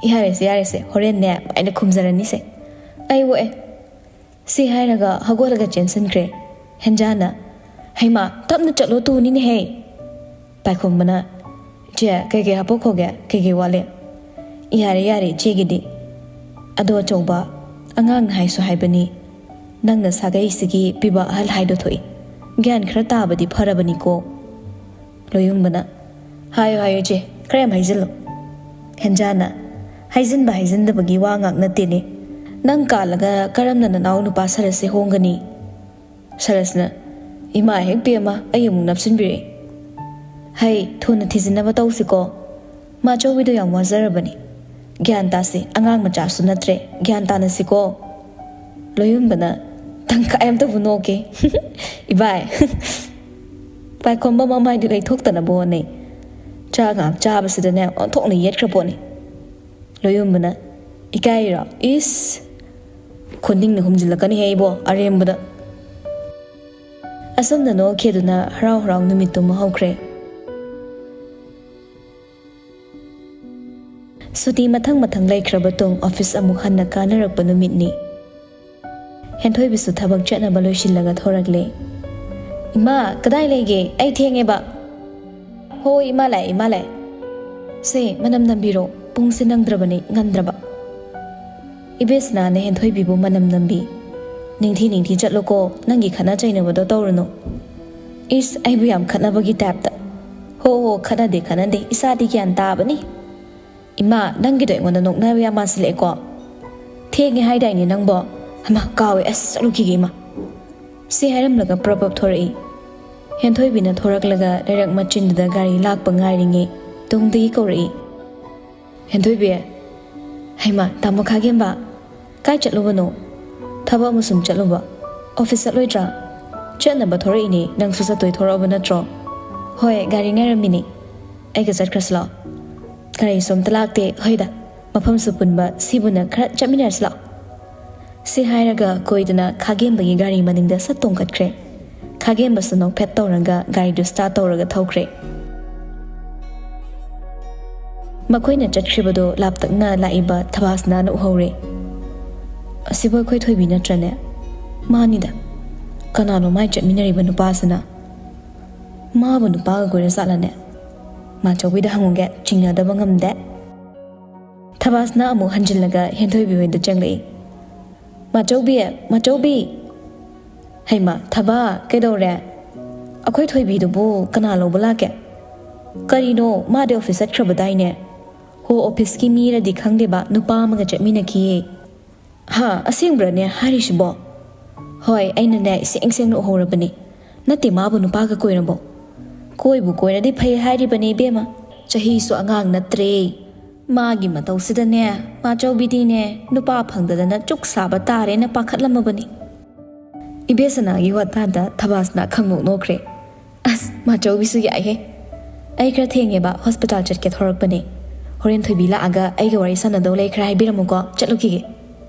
"ꯌꯥꯔꯦꯁꯦ, ꯌꯥꯔꯦꯁꯦ, ꯍꯣꯔꯦꯟꯅꯦ ꯑꯩꯅ ꯈꯨꯝꯖꯔꯅꯤꯁꯦ꯫ ꯑꯩ ꯑꯣꯛꯑꯦ꯫" ꯁꯤ ꯍꯥꯏꯔꯒ ꯍꯧꯒꯠꯂꯒ ꯆꯦꯟꯁꯤꯟꯈ꯭ꯔꯦ꯫ ꯍꯦꯟꯖꯥꯅ, "ꯍꯩꯃꯥ, ꯇꯞꯅ ꯆꯠꯂꯣ, ꯇꯨꯅꯤꯅꯦꯍꯦ꯫" ꯄꯥꯏꯈꯣꯝꯕꯅ, "ꯏꯆꯦ, ꯀꯩꯀꯩ ꯍꯥꯄꯛꯈꯣꯒꯦ? ꯀꯩꯀꯩ ꯋꯥꯠꯂꯤ?" "ꯌꯥꯔꯦ, ꯌꯥꯔꯦ, ꯏꯆꯦꯒꯤꯗꯤ꯫ ꯑꯗꯣ ꯑꯆꯧꯕ, ꯑꯉꯥꯡ ꯍꯥꯏꯁꯨ ꯍꯥꯏꯕꯅꯤ꯫ ꯅꯪꯅ ꯁꯥꯒꯩꯁꯤꯒꯤ ꯄꯤꯕ ꯑꯍꯜ ꯍꯥꯏꯗꯣ ꯊꯣꯛꯏ꯫ ꯒ꯭ꯌꯥꯟ ꯈꯔ ꯇꯥꯕꯗꯤ ꯐꯔꯕꯅꯤꯀꯣ꯫" ꯂꯣꯌꯨꯝꯕꯅ, "ꯍꯥꯏꯌꯨ, ꯍꯥꯏꯌꯨ, ꯏꯆꯦ, ꯈꯔ ꯌꯥꯝ ꯍꯥꯏꯖꯤꯜꯂꯨ꯫" ꯍꯦꯟꯖꯥꯅ, "ꯍꯥꯏꯖꯤꯟꯕ ꯍꯥꯏꯖꯤꯟꯗꯕꯒꯤ ꯋꯥ ꯉꯥꯛ ꯅꯠꯇꯦꯅꯦ꯫ ꯅꯪ ꯀꯥꯜꯂꯒ ꯀꯔꯝꯅ ꯅꯅꯥꯎ ꯅꯨꯄꯥ ꯁꯔꯁꯁꯦ ꯍꯣꯡꯒꯅꯤ?" ꯁꯔꯁꯅ, "ꯏꯃꯥ ꯍꯦꯛ ꯄꯦꯝꯃ, ꯑꯩ ꯑꯃꯨꯛ ꯅꯞꯁꯤꯟꯕꯤꯔꯛꯏ꯫ ꯍꯩ, ꯊꯨꯅ ꯊꯤꯖꯤꯟꯅꯕ ꯇꯧꯁꯤꯀꯣ꯫ ꯃꯥꯆꯧꯕꯤꯗꯣ ꯌꯥꯝ ꯋꯥꯖꯔꯕꯅꯤ꯫ ꯒ꯭ꯌꯥꯟ ꯇꯥꯁꯤ, ꯑꯉꯥꯡ ꯃꯆꯥꯁꯨ ꯅꯠꯇ꯭ꯔꯦ, ꯒ꯭ꯌꯥꯟ ꯇꯥꯅꯁꯤꯀꯣ꯫" ꯂꯣꯌꯨꯝꯕꯅ, "ꯇꯪꯈꯥꯏ ꯑꯝꯇꯕꯨ ꯅꯣꯛꯀꯦ꯫" "ꯏꯕꯥꯏ꯫" ꯄꯥꯏꯈꯣꯝꯕ ꯃꯃꯥꯏꯗꯨ ꯂꯩꯊꯣꯛꯇꯅꯕ ꯍꯣꯠꯅꯩ꯫ ꯆꯥ ꯉꯥꯏꯍꯥꯛ ꯆꯥꯕꯁꯤꯗꯅꯦ ꯑꯣꯟꯊꯣꯛꯅ ꯌꯦꯠꯈ꯭ꯔ ꯄꯣꯠꯅꯤ꯫ ꯂꯣꯌꯨꯝꯕꯅ, "ꯏꯀꯥꯏꯔꯤꯔꯣ? ꯏꯁ! ꯈꯣꯟꯅꯤꯡꯅ ꯍꯨꯝꯖꯤꯜꯂꯛꯀꯅꯤꯍꯦ ꯏꯕꯣ, ꯑꯔꯦꯝꯕꯗ꯫" ꯑꯁꯨꯝꯅ ꯅꯣꯛꯈꯤꯗꯨꯅ ꯍꯔꯥꯎ ꯍꯔꯥꯎ ꯅꯨꯃꯤꯠꯇꯨꯃ ꯍꯧꯈ꯭ꯔꯦ꯫ ꯁꯨꯇꯤ ꯃꯊꯪ ꯃꯊꯪ ꯂꯩꯈ꯭ꯔꯕ ꯇꯨꯡ ꯑꯣꯐꯤꯁ ꯑꯃꯨꯛ ꯍꯟꯅ ꯀꯥꯅꯔꯛꯄ ꯅꯨꯃꯤꯠꯅꯤ꯫ ꯍꯦꯟꯊꯣꯏꯕꯤꯁꯨ ꯊꯕꯛ ꯆꯠꯅꯕ ꯂꯣꯏꯁꯤꯜꯂꯒ ꯊꯣꯔꯛꯂꯦ꯫ "ꯏꯃꯥ, ꯀꯗꯥꯏ ꯂꯩꯒꯦ? ꯑꯩ ꯊꯦꯡꯉꯦꯕ꯫" "ꯍꯣꯏ, ꯏꯃꯥ ꯂꯥꯛꯑꯦ, ꯏꯃꯥ ꯂꯥꯛꯑꯦ꯫ ꯁꯦ, ꯃꯅꯝ ꯅꯝꯕꯤꯔꯣ, ꯄꯨꯡꯁꯦ ꯅꯪꯗ꯭ꯔꯕꯅꯤ, ꯉꯟꯗ꯭ꯔꯕ꯫" ꯏꯕꯦꯁꯅꯥꯅ ꯍꯦꯟꯊꯣꯏꯕꯤꯕꯨ ꯃꯅꯝ ꯅꯝꯕꯤ꯫ "ꯅꯤꯡꯊꯤ ꯅꯤꯡꯊꯤ ꯆꯠꯂꯣꯀꯣ, ꯅꯪꯒꯤ ꯈꯠꯅ ꯆꯩꯅꯕꯗꯣ ꯇꯧꯔꯨꯅꯨ꯫" "ꯏꯁ, ꯑꯩꯕꯨ ꯌꯥꯝ ꯈꯠꯅꯕꯒꯤ ꯇꯥꯏꯞꯇ꯫" "ꯍꯣ ꯍꯣ, ꯈꯠꯅꯗꯦ, ꯈꯠꯅꯗꯦ, ꯏꯆꯥꯗꯤ ꯒ꯭ꯌꯥꯟ ꯇꯥꯕꯅꯤ꯫" "ꯏꯃꯥ, ꯅꯪꯒꯤꯗꯣ ꯑꯩꯉꯣꯟꯗ ꯅꯣꯛꯅꯕ ꯌꯥꯝ ꯃꯥꯟꯁꯤꯜꯂꯛꯑꯦꯀꯣ꯫ ꯊꯦꯡꯉꯦ ꯍꯥꯏꯗꯥꯏꯅꯦ ꯅꯪꯕꯣ? ꯍꯩꯃꯥ, ꯀꯥꯎꯋꯦ, ꯑꯁ, ꯆꯠꯂꯨꯈꯤꯒꯦ ꯏꯃꯥ꯫" ꯁꯤ ꯍꯥꯏꯔꯝꯂꯒ ꯄ꯭ꯔꯞ ꯄ꯭ꯔꯞ ꯊꯣꯔꯛꯏ꯫ ꯍꯦꯟꯊꯣꯏꯕꯤꯅ ꯊꯣꯔꯛꯂꯒ ꯂꯩꯔꯛ ꯃꯆꯤꯟꯗꯨꯗ ꯒꯥꯔꯤ ꯂꯥꯛꯄ ꯉꯥꯏꯔꯤꯉꯩ ꯇꯨꯡꯗꯒꯤ ꯀꯧꯔꯛꯏ꯫ "ꯍꯦꯟꯊꯣꯏꯕꯤ꯫" "ꯍꯩꯃꯥ, ꯇꯥꯃꯣ ꯈꯥꯒꯦꯝꯕ, ꯀꯥꯏ ꯆꯠꯂꯨꯕꯅꯣ?" "ꯊꯕꯛ ꯑꯃ ꯁꯨꯝ ꯆꯠꯂꯨꯕ꯫" "ꯑꯣꯐꯤꯁ ꯆꯠꯂꯣꯏꯗ꯭ꯔꯥ?" "ꯆꯠꯅꯕ ꯊꯣꯔꯛꯏꯅꯦ, ꯅꯪꯁꯨ ꯆꯠꯇꯣꯏ ꯊꯣꯔꯛꯑꯕ ꯅꯠꯇ꯭ꯔꯣ?" "ꯍꯣꯏ, ꯒꯥꯔꯤ ꯉꯥꯏꯔꯝꯃꯤꯅꯦ꯫ ꯑꯩꯒ ꯆꯠꯈ꯭ꯔꯁꯤ ꯂꯥꯛꯑꯣ?" "ꯀꯔꯤꯁꯨ ꯑꯝꯇ ꯂꯥꯛꯇꯦ, ꯍꯣꯏꯗ, ꯃꯐꯝꯁꯨ ꯄꯨꯟꯕ, ꯁꯤꯕꯨꯅ ꯈꯔ ꯆꯠꯃꯤꯟꯅꯔꯁꯤ ꯂꯥꯛꯑꯣ?" ꯁꯤ ꯍꯥꯏꯔꯒ ꯀꯣꯏꯗꯨꯅ ꯈꯥꯒꯦꯝꯕꯒꯤ ꯒꯥꯔꯤ ꯃꯅꯤꯡꯗ ꯁꯠ ꯇꯣꯡꯈꯠꯈ꯭ꯔꯦ꯫ ꯈꯥꯒꯦꯝꯕꯁꯨ ꯅꯣꯛꯐꯦꯠ ꯇꯧꯔꯒ ꯒꯥꯔꯤꯗꯨ start ꯇꯧꯔꯒ ꯊꯧꯈ꯭ꯔꯦ꯫ ꯃꯈꯣꯏꯅ ꯆꯠꯈ꯭ꯔꯤꯕꯗꯨ ꯂꯥꯞꯇꯛꯅ ꯂꯥꯛꯏꯕ ꯊꯕꯥꯁꯅꯥꯅ ꯎꯍꯧꯔꯦ꯫ "ꯑꯁꯤꯕꯨ ꯑꯩꯈꯣꯏ ꯊꯣꯏꯕꯤ ꯅꯠꯇ꯭ꯔꯅꯦ?" "ꯃꯥꯅꯤꯗ꯫ ꯀꯅꯥꯅꯣ ꯃꯥꯏ ꯆꯠꯃꯤꯟꯅꯔꯤꯕ ꯅꯨꯄꯥꯁꯤꯅ? ꯃꯥꯕꯨ ꯅꯨꯄꯥꯒ ꯀꯣꯏꯔ ꯖꯥꯠꯂꯅꯦ? ꯃꯥꯆꯧꯕꯤꯗ ꯍꯪꯉꯨꯒꯦ, ꯆꯤꯡꯅꯗꯕ ꯉꯝꯗꯦ꯫" ꯊꯕꯥꯁꯅꯥ ꯑꯃꯨꯛ ꯍꯟꯖꯤꯜꯂꯒ ꯍꯦꯟꯊꯣꯏꯕꯤ ꯍꯣꯏꯗ ꯆꯪꯂꯛꯏ꯫ "ꯃꯥꯆꯧꯕꯤ, ꯃꯥꯆꯧꯕꯤ!" "ꯍꯩꯃꯥ, ꯊꯕꯥ, ꯀꯩꯗꯧꯔꯦ? ꯑꯩꯈꯣꯏ ꯊꯣꯏꯕꯤꯗꯨꯕꯨ ꯀꯅꯥ ꯂꯧꯕ ꯂꯥꯛꯀꯦ? ꯀꯔꯤꯅꯣ, ꯃꯥꯗꯤ office ꯆꯠꯈ꯭ꯔꯕꯗꯥꯏꯅꯦ?" "ꯍꯣ, officeꯀꯤ ꯃꯤꯔꯗꯤ ꯈꯪꯗꯦꯕ, ꯅꯨꯄꯥ ꯑꯃꯒ ꯆꯠꯃꯤꯟꯅꯈꯤꯌꯦ꯫" "ꯍꯥ, ꯑꯁꯦꯡꯕ꯭ꯔꯅꯦ ꯍꯥꯏꯔꯤꯁꯤꯕꯣ?" "ꯍꯣꯏ, ꯑꯩꯅꯅꯦ ꯏꯁꯦꯡ ꯁꯦꯡꯅ ꯎꯍꯧꯔꯕꯅꯤ꯫ ꯅꯠꯇꯦ, ꯃꯥꯕꯨ ꯅꯨꯄꯥꯒ ꯀꯣꯏꯔꯕꯣ?" "ꯀꯣꯏꯕꯨ ꯀꯣꯏꯔꯗꯤ ꯐꯩ ꯍꯥꯏꯔꯤꯕꯅꯦ ꯏꯕꯦꯝꯃ꯫ ꯆꯍꯤꯁꯨ ꯑꯉꯥꯡ ꯅꯠꯇ꯭ꯔꯦ꯫ ꯃꯥꯒꯤ ꯃꯇꯧꯁꯤꯗꯅꯦ, ꯃꯥꯆꯧꯕꯤꯗꯤꯅꯦ, ꯅꯨꯄꯥ ꯐꯪꯗꯗꯅ ꯆꯨꯛ ꯁꯥꯕ ꯇꯥꯔꯦꯅ ꯄꯥꯈꯠꯂꯝꯃꯕꯅꯤ꯫" ꯏꯕꯦꯁꯅꯥꯒꯤ ꯋꯥꯇꯥꯗ ꯊꯕꯥꯁꯅꯥ ꯈꯪꯅꯣꯛ ꯅꯣꯛꯈ꯭ꯔꯦ꯫ "ꯑꯁ, ꯃꯥꯆꯧꯕꯤꯁꯨ ꯌꯥꯏꯍꯦ꯫ ꯑꯩ ꯈꯔ ꯊꯦꯡꯉꯦꯕ, hospital ꯆꯠꯀꯦ ꯊꯣꯔꯛꯄꯅꯦ꯫ ꯍꯣꯔꯦꯟ ꯊꯣꯏꯕꯤ ꯂꯥꯛꯑꯒ ꯑꯩꯒ ꯋꯥꯔꯤ ꯁꯥꯟꯅꯗꯧ ꯂꯩ, ꯈꯔ ꯍꯥꯏꯕꯤꯔꯝꯃꯨꯀꯣ, ꯆꯠꯂꯨꯈꯤꯒꯦ꯫"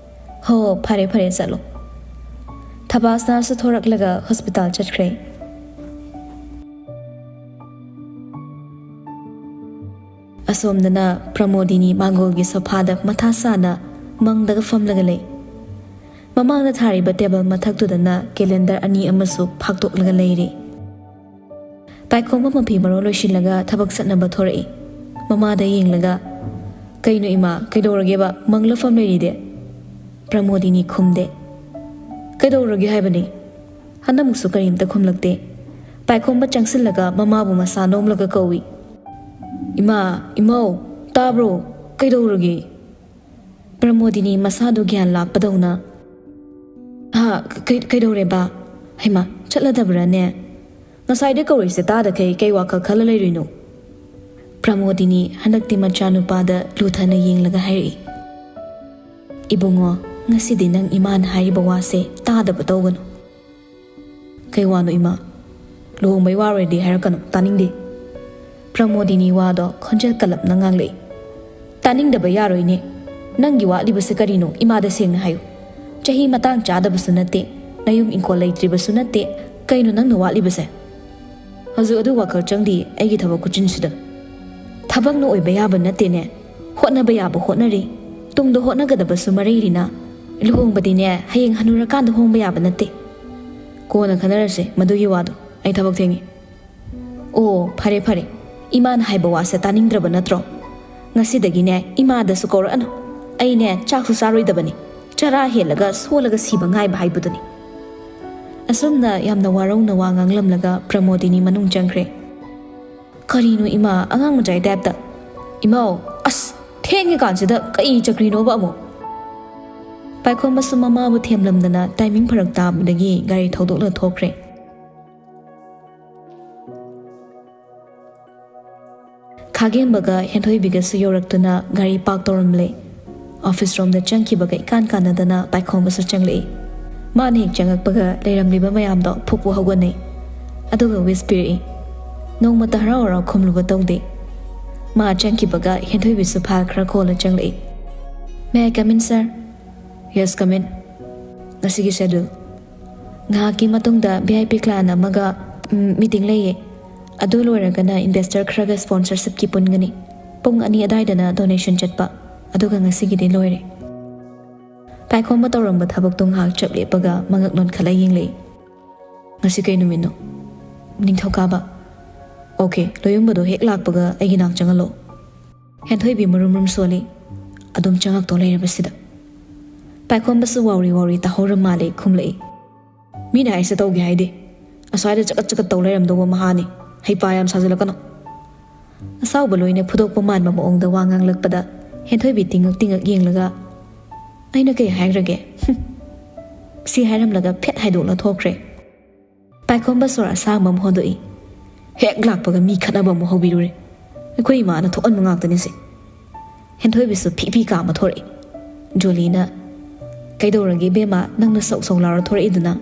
"ꯍꯣ, ꯐꯔꯦ ꯐꯔꯦ, ꯆꯠꯂꯣ꯫" ꯊꯕꯥꯁꯅꯥꯁꯨ ꯊꯣꯔꯛꯂꯒ hospital ꯆꯠꯈ꯭ꯔꯦ꯫ ꯑꯁꯣꯝꯗꯅ ꯄ꯭ꯔꯃꯣꯗꯤꯅꯤ ꯃꯥꯡꯒꯣꯜꯒꯤ ꯁꯣꯐꯥꯗ ꯃꯊꯥ ꯁꯥꯅ ꯃꯪꯗꯒ ꯐꯝꯂꯒ ꯂꯩ꯫ ꯃꯃꯥꯡꯗ ꯊꯥꯔꯤꯕ table ꯃꯊꯛꯇꯨꯗꯅ calendar ꯑꯅꯤ ꯑꯃꯁꯨ ꯐꯥꯛꯇꯣꯛꯂꯒ ꯂꯩꯔꯤ꯫ ꯄꯥꯏꯈꯣꯝꯕ ꯃꯐꯤ ꯃꯔꯣꯜ ꯂꯣꯏꯁꯤꯜꯂꯒ ꯊꯕꯛ ꯆꯠꯅꯕ ꯊꯣꯔꯛꯏ꯫ ꯃꯃꯥꯗ ꯌꯦꯡꯂꯒ, "ꯀꯩꯅꯣ ꯏꯃꯥ, ꯀꯩꯗꯧꯔꯒꯦꯕ? ꯃꯪꯂ ꯐꯝ ꯂꯩꯔꯤꯗꯤ?" ꯄ꯭ꯔꯃꯣꯗꯤꯅꯤ ꯈꯨꯝꯗꯦ꯫ "ꯀꯩꯗꯧꯔꯒꯦ ꯍꯥꯏꯕꯅꯤ?" ꯍꯟꯗꯛꯃꯨꯛꯁꯨ ꯀꯔꯤꯝꯇ ꯈꯨꯝꯂꯛꯇꯦ꯫ ꯄꯥꯏꯈꯣꯝꯕ ꯆꯪꯁꯤꯜꯂꯒ ꯃꯃꯥꯕꯨ ꯃꯁꯥ ꯅꯣꯝꯂꯒ ꯀꯧꯏ꯫ "ꯏꯃꯥ, ꯏꯃꯧ, ꯇꯥꯕ꯭ꯔꯣ? ꯀꯩꯗꯧꯔꯒꯦ?" ꯄ꯭ꯔꯃꯣꯗꯤꯅꯤ ꯃꯁꯥꯗꯨ ꯒ꯭ꯌꯥꯟ ꯂꯥꯛꯄꯗꯧꯅ, "ꯍꯥ, ꯀꯩ-, ꯀꯩꯗꯧꯔꯦꯕ? ꯍꯩꯃꯥ, ꯆꯠꯂꯗꯕ꯭ꯔꯥꯅꯦ? ꯉꯁꯥꯏꯗꯩ ꯀꯧꯔꯤꯁꯦ ꯇꯥꯗꯈꯩ ꯀꯩ ꯋꯥꯈꯜ ꯈꯜꯂ ꯂꯩꯔꯨꯏꯅꯣ?" ꯄ꯭ꯔꯃꯣꯗꯤꯅꯤ ꯍꯟꯗꯛꯇꯤ ꯃꯆꯥꯅꯨꯄꯥꯗ ꯂꯨꯊꯅ ꯌꯦꯡꯂꯒ ꯍꯥꯏꯔꯛꯏ, "ꯏꯕꯨꯡꯉꯣ, ꯉꯁꯤꯗꯤ ꯅꯪ ꯏꯃꯥꯅ ꯍꯥꯏꯔꯤꯕ ꯋꯥꯁꯦ ꯇꯥꯗꯕ ꯇꯧꯒꯅꯨ꯫" "ꯀꯩ ꯋꯥꯅꯣ ꯏꯃꯥ? ꯂꯨꯍꯣꯡꯕꯩ ꯋꯥ ꯑꯣꯏꯔꯗꯤ ꯍꯥꯏꯔꯛꯀꯅꯨ, ꯇꯥꯅꯤꯡꯗꯦ꯫" ꯄ꯭ꯔꯃꯣꯗꯤꯅꯤ ꯋꯥꯗꯣ ꯈꯣꯟꯖꯦꯜ ꯀꯜꯂꯞꯅ ꯉꯥꯡꯂꯛꯏ꯫ "ꯇꯥꯅꯤꯡꯗꯕ ꯌꯥꯔꯣꯏꯅꯦ꯫ ꯅꯪꯒꯤ ꯋꯥꯠꯂꯤꯕꯁꯦ ꯀꯔꯤꯅꯣ ꯏꯃꯥꯗ ꯁꯦꯡꯅ ꯍꯥꯏꯌꯨ꯫ ꯆꯍꯤ ꯃꯇꯥꯡ ꯆꯥꯗꯕꯁꯨ ꯅꯠꯇꯦ, ꯅꯌꯨꯝ ꯏꯪꯈꯣꯜ ꯂꯩꯇ꯭ꯔꯤꯕꯁꯨ ꯅꯠꯇꯦ꯫ ꯀꯩꯅꯣ ꯅꯪꯅ ꯋꯥꯠꯂꯤꯕꯁꯦ?" "ꯍꯧꯖꯤꯛ ꯑꯗꯨ ꯋꯥꯈꯜ ꯆꯪꯗꯤꯌꯦ ꯑꯩꯒꯤ ꯊꯕꯛ ꯈꯨꯆꯤꯟꯁꯤꯗ꯫ ꯊꯕꯛꯅ ꯑꯣꯏꯕ ꯌꯥꯕ ꯅꯠꯇꯦꯅꯦ꯫ ꯍꯣꯠꯅꯕ ꯌꯥꯕ ꯍꯣꯠꯅꯔꯤ꯫ ꯇꯨꯡꯗ ꯍꯣꯠꯅꯒꯗꯕꯁꯨ ꯃꯔꯩꯔꯤꯅ꯫ ꯂꯨꯍꯣꯡꯕꯗꯤꯅꯦ ꯍꯌꯦꯡ ꯍꯅꯨꯔꯀꯥꯟꯗ ꯍꯣꯡꯕ ꯌꯥꯕ ꯅꯠꯇꯦ꯫ ꯀꯣꯟꯅ ꯈꯟꯅꯔꯁꯦ ꯃꯗꯨꯒꯤ ꯋꯥꯗꯣ꯫ ꯑꯩ ꯊꯕꯛ ꯊꯦꯡꯉꯤ꯫" "ꯑꯣ, ꯐꯔꯦ ꯐꯔꯦ꯫ ꯏꯃꯥꯅ ꯍꯥꯏꯕ ꯋꯥꯁꯦ ꯇꯥꯅꯤꯡꯗ꯭ꯔꯕ ꯅꯠꯇ꯭ꯔꯣ? ꯉꯁꯤꯗꯒꯤꯅꯦ ꯏꯃꯥꯗꯁꯨ ꯀꯧꯔꯛꯑꯅꯨ꯫ ꯑꯩꯅꯦ ꯆꯥꯛꯁꯨ ꯆꯥꯔꯣꯏꯗꯕꯅꯤ꯫ ꯆꯔꯥ ꯍꯦꯜꯂꯒ ꯁꯣꯜꯂꯒ ꯁꯤꯕ ꯉꯥꯏꯕ ꯍꯥꯏꯕꯗꯨꯅꯤ꯫" ꯑꯁꯨꯝꯅ ꯌꯥꯝꯅ ꯋꯥꯔꯧꯅ ꯋꯥ ꯉꯥꯡꯂꯝꯂꯒ ꯄ꯭ꯔꯃꯣꯗꯤꯅꯤ ꯃꯅꯨꯡ ꯆꯪꯈ꯭ꯔꯦ꯫ "ꯀꯔꯤꯅꯣ ꯏꯃꯥ, ꯑꯉꯥꯡ ꯃꯆꯥꯒꯤ ꯇꯥꯏꯞꯇ?" "ꯏꯃꯥꯎ, ꯑꯁ, ꯊꯦꯡꯉꯤꯀꯥꯟꯁꯤꯗ ꯀꯩ ꯆꯀ꯭ꯔꯤꯅꯣꯕ ꯑꯃꯨꯛ?" ꯄꯥꯏꯈꯣꯝꯕꯁꯨ ꯃꯃꯥꯕꯨ ꯊꯦꯝꯂꯝꯗꯅ ꯇꯥꯏꯃꯤꯡ ꯐꯔꯛ ꯇꯥꯕꯗꯒꯤ ꯒꯥꯔꯤ ꯊꯧꯗꯣꯛꯂ ꯊꯣꯛꯈ꯭ꯔꯦ꯫ ꯈꯥꯒꯦꯝꯕꯒ ꯍꯦꯟꯊꯣꯏꯕꯤꯒꯁꯨ ꯌꯧꯔꯛꯇꯨꯅ ꯒꯥꯔꯤ ꯄꯥꯔꯛ ꯇꯧꯔꯝꯂꯦ꯫ ꯑꯣꯐꯤꯁ ꯔꯣꯝꯗ ꯆꯪꯈꯤꯕꯒ ꯏꯀꯥꯟ ꯀꯥꯟꯅꯗꯅ ꯄꯥꯏꯈꯣꯝꯕꯁꯨ ꯆꯪꯂꯛꯏ꯫ ꯃꯥꯅ ꯍꯦꯛ ꯆꯪꯉꯛꯄꯒ ꯂꯩꯔꯝꯂꯤꯕ ꯃꯌꯥꯝꯗꯣ ꯐꯨꯛ ꯐꯨꯛ ꯍꯧꯒꯠꯅꯩ꯫ ꯑꯗꯨꯒ ꯋꯤꯁ ꯄꯤꯔꯛꯏ꯫ ꯅꯣꯡꯃꯇ ꯍꯔꯥꯎ ꯍꯔꯥꯎ ꯈꯨꯝꯂꯨꯕ ꯇꯧꯗꯦ꯫ ꯃꯥ ꯆꯪꯈꯤꯕꯒ ꯍꯦꯟꯊꯣꯏꯕꯤꯁꯨ ꯐꯥꯏꯜ ꯈꯔ ꯀꯣꯜꯂ ꯆꯪꯂꯛꯏ꯫ "May I come in, sir?" "Yes, come in꯫ ꯉꯁꯤꯒꯤ ꯁꯦꯗꯨꯜ?" ꯉꯥꯏꯍꯥꯛꯀꯤ ꯃꯇꯨꯡꯗ ꯚꯤ ꯑꯥꯏ ꯄꯤ ꯀ꯭ꯂꯥꯏꯟ ꯑꯃꯒ, ꯎꯝ, ꯃꯤꯇꯤꯡ ꯂꯩꯌꯦ꯫ ꯑꯗꯨ ꯂꯣꯏꯔꯒꯅ ꯏꯟꯚꯦꯁꯇꯔ ꯈꯔꯒ ꯁ꯭ꯄꯣꯟꯁꯔꯁꯤꯞꯀꯤ ꯄꯨꯟꯒꯅꯤ꯫ ꯄꯨꯡ ꯑꯅꯤ ꯑꯗꯥꯏꯗꯅ ꯗꯣꯅꯦꯁꯟ ꯆꯠꯄ꯫ ꯑꯗꯨꯒ ꯉꯁꯤꯒꯤꯗꯤ ꯂꯣꯏꯔꯦ꯫ ꯄꯥꯏꯈꯣꯝꯕ ꯇꯧꯔꯝꯕ ꯊꯕꯛꯇꯣ ꯉꯥꯏꯍꯥꯛ ꯆꯞ ꯂꯦꯞꯄꯒ ꯃꯉꯛ ꯂꯣꯟꯈꯠꯂ ꯌꯦꯡꯂꯛꯏ꯫ "ꯉꯁꯤ ꯀꯩ ꯅꯨꯃꯤꯠꯅꯣ?" "ꯅꯤꯡꯊꯧꯀꯥꯕ꯫" "ꯑꯣꯀꯦ, ꯂꯣꯌꯨꯝꯕꯗꯣ ꯍꯦꯛ ꯂꯥꯛꯄꯒ ꯑꯩꯒꯤ ꯅꯥꯛ ꯆꯪꯍꯜꯂꯣ꯫" ꯍꯦꯟꯊꯣꯏꯕꯤ ꯃꯔꯨꯝ ꯃꯔꯨꯝ ꯁꯣꯜꯂꯤ꯫ "ꯑꯗꯨꯝ ꯆꯪꯉꯛꯇꯧ ꯂꯩꯔꯕꯁꯤꯗ꯫" ꯄꯥꯏꯈꯣꯝꯕꯁꯨ ꯋꯥꯎꯔꯤ ꯋꯥꯎꯔꯤ ꯇꯥꯍꯧꯔ ꯃꯥꯜꯂꯦ ꯈꯨꯝꯂꯛꯏ꯫ "ꯃꯤꯅ ꯍꯥꯏꯁꯦ ꯇꯧꯒꯦ ꯍꯥꯏꯗꯦ꯫ ꯑꯁ꯭ꯋꯥꯏꯗ ꯆꯀꯠ ꯆꯀꯠ ꯇꯧ ꯂꯩꯔꯝꯗꯧꯕ ꯃꯍꯥꯅꯤ꯫ ꯍꯩꯄꯥ ꯌꯥꯝ ꯁꯥꯖꯤꯜꯂꯛꯀꯅꯨ꯫" ꯑꯁꯥꯎꯕ ꯂꯣꯏꯅ ꯐꯨꯗꯣꯛꯄ ꯃꯥꯟꯕ ꯃꯑꯣꯡꯗ ꯋꯥ ꯉꯥꯡꯂꯛꯄꯗ ꯍꯦꯟꯊꯣꯏꯕꯤ ꯇꯤꯡꯉꯛ ꯇꯤꯡꯉꯛ ꯌꯦꯡꯂꯒ, "ꯑꯩꯅ ꯀꯩ ꯍꯥꯏꯈ꯭ꯔꯒꯦ? ꯍꯨꯝ꯫" ꯁꯤ ꯍꯥꯏꯔꯝꯂꯒ ꯐꯦꯠ ꯍꯥꯏꯗꯣꯛꯂ ꯊꯣꯛꯈ꯭ꯔꯦ꯫ ꯄꯥꯏꯈꯣꯝꯕ ꯁꯣꯔ ꯑꯁꯥꯡꯕ ꯑꯃ ꯍꯣꯟꯗꯣꯛꯏ꯫ "ꯍꯦꯛ ꯂꯥꯛꯄꯒ ꯃꯤ ꯈꯠꯅꯕ ꯑꯃꯨꯛ ꯍꯧꯕꯤꯔꯨꯔꯦ꯫ ꯑꯩꯈꯣꯏ ꯏꯃꯥꯅ ꯊꯣꯛꯍꯟꯕ ꯉꯥꯛꯇꯅꯤ ꯁꯤ꯫" ꯍꯦꯟꯊꯣꯏꯕꯤꯁꯨ ꯐꯤ ꯐꯤ ꯀꯥꯝꯃ ꯊꯣꯔꯛꯏ꯫ ꯖꯣꯂꯤꯅ, "ꯀꯩꯗꯧꯔꯒꯦ ꯏꯕꯦꯝꯃ, ꯅꯪꯅ ꯁꯧ ꯁꯧ ꯂꯥꯎꯔ ꯊꯣꯔꯛꯏꯗꯨꯅ?"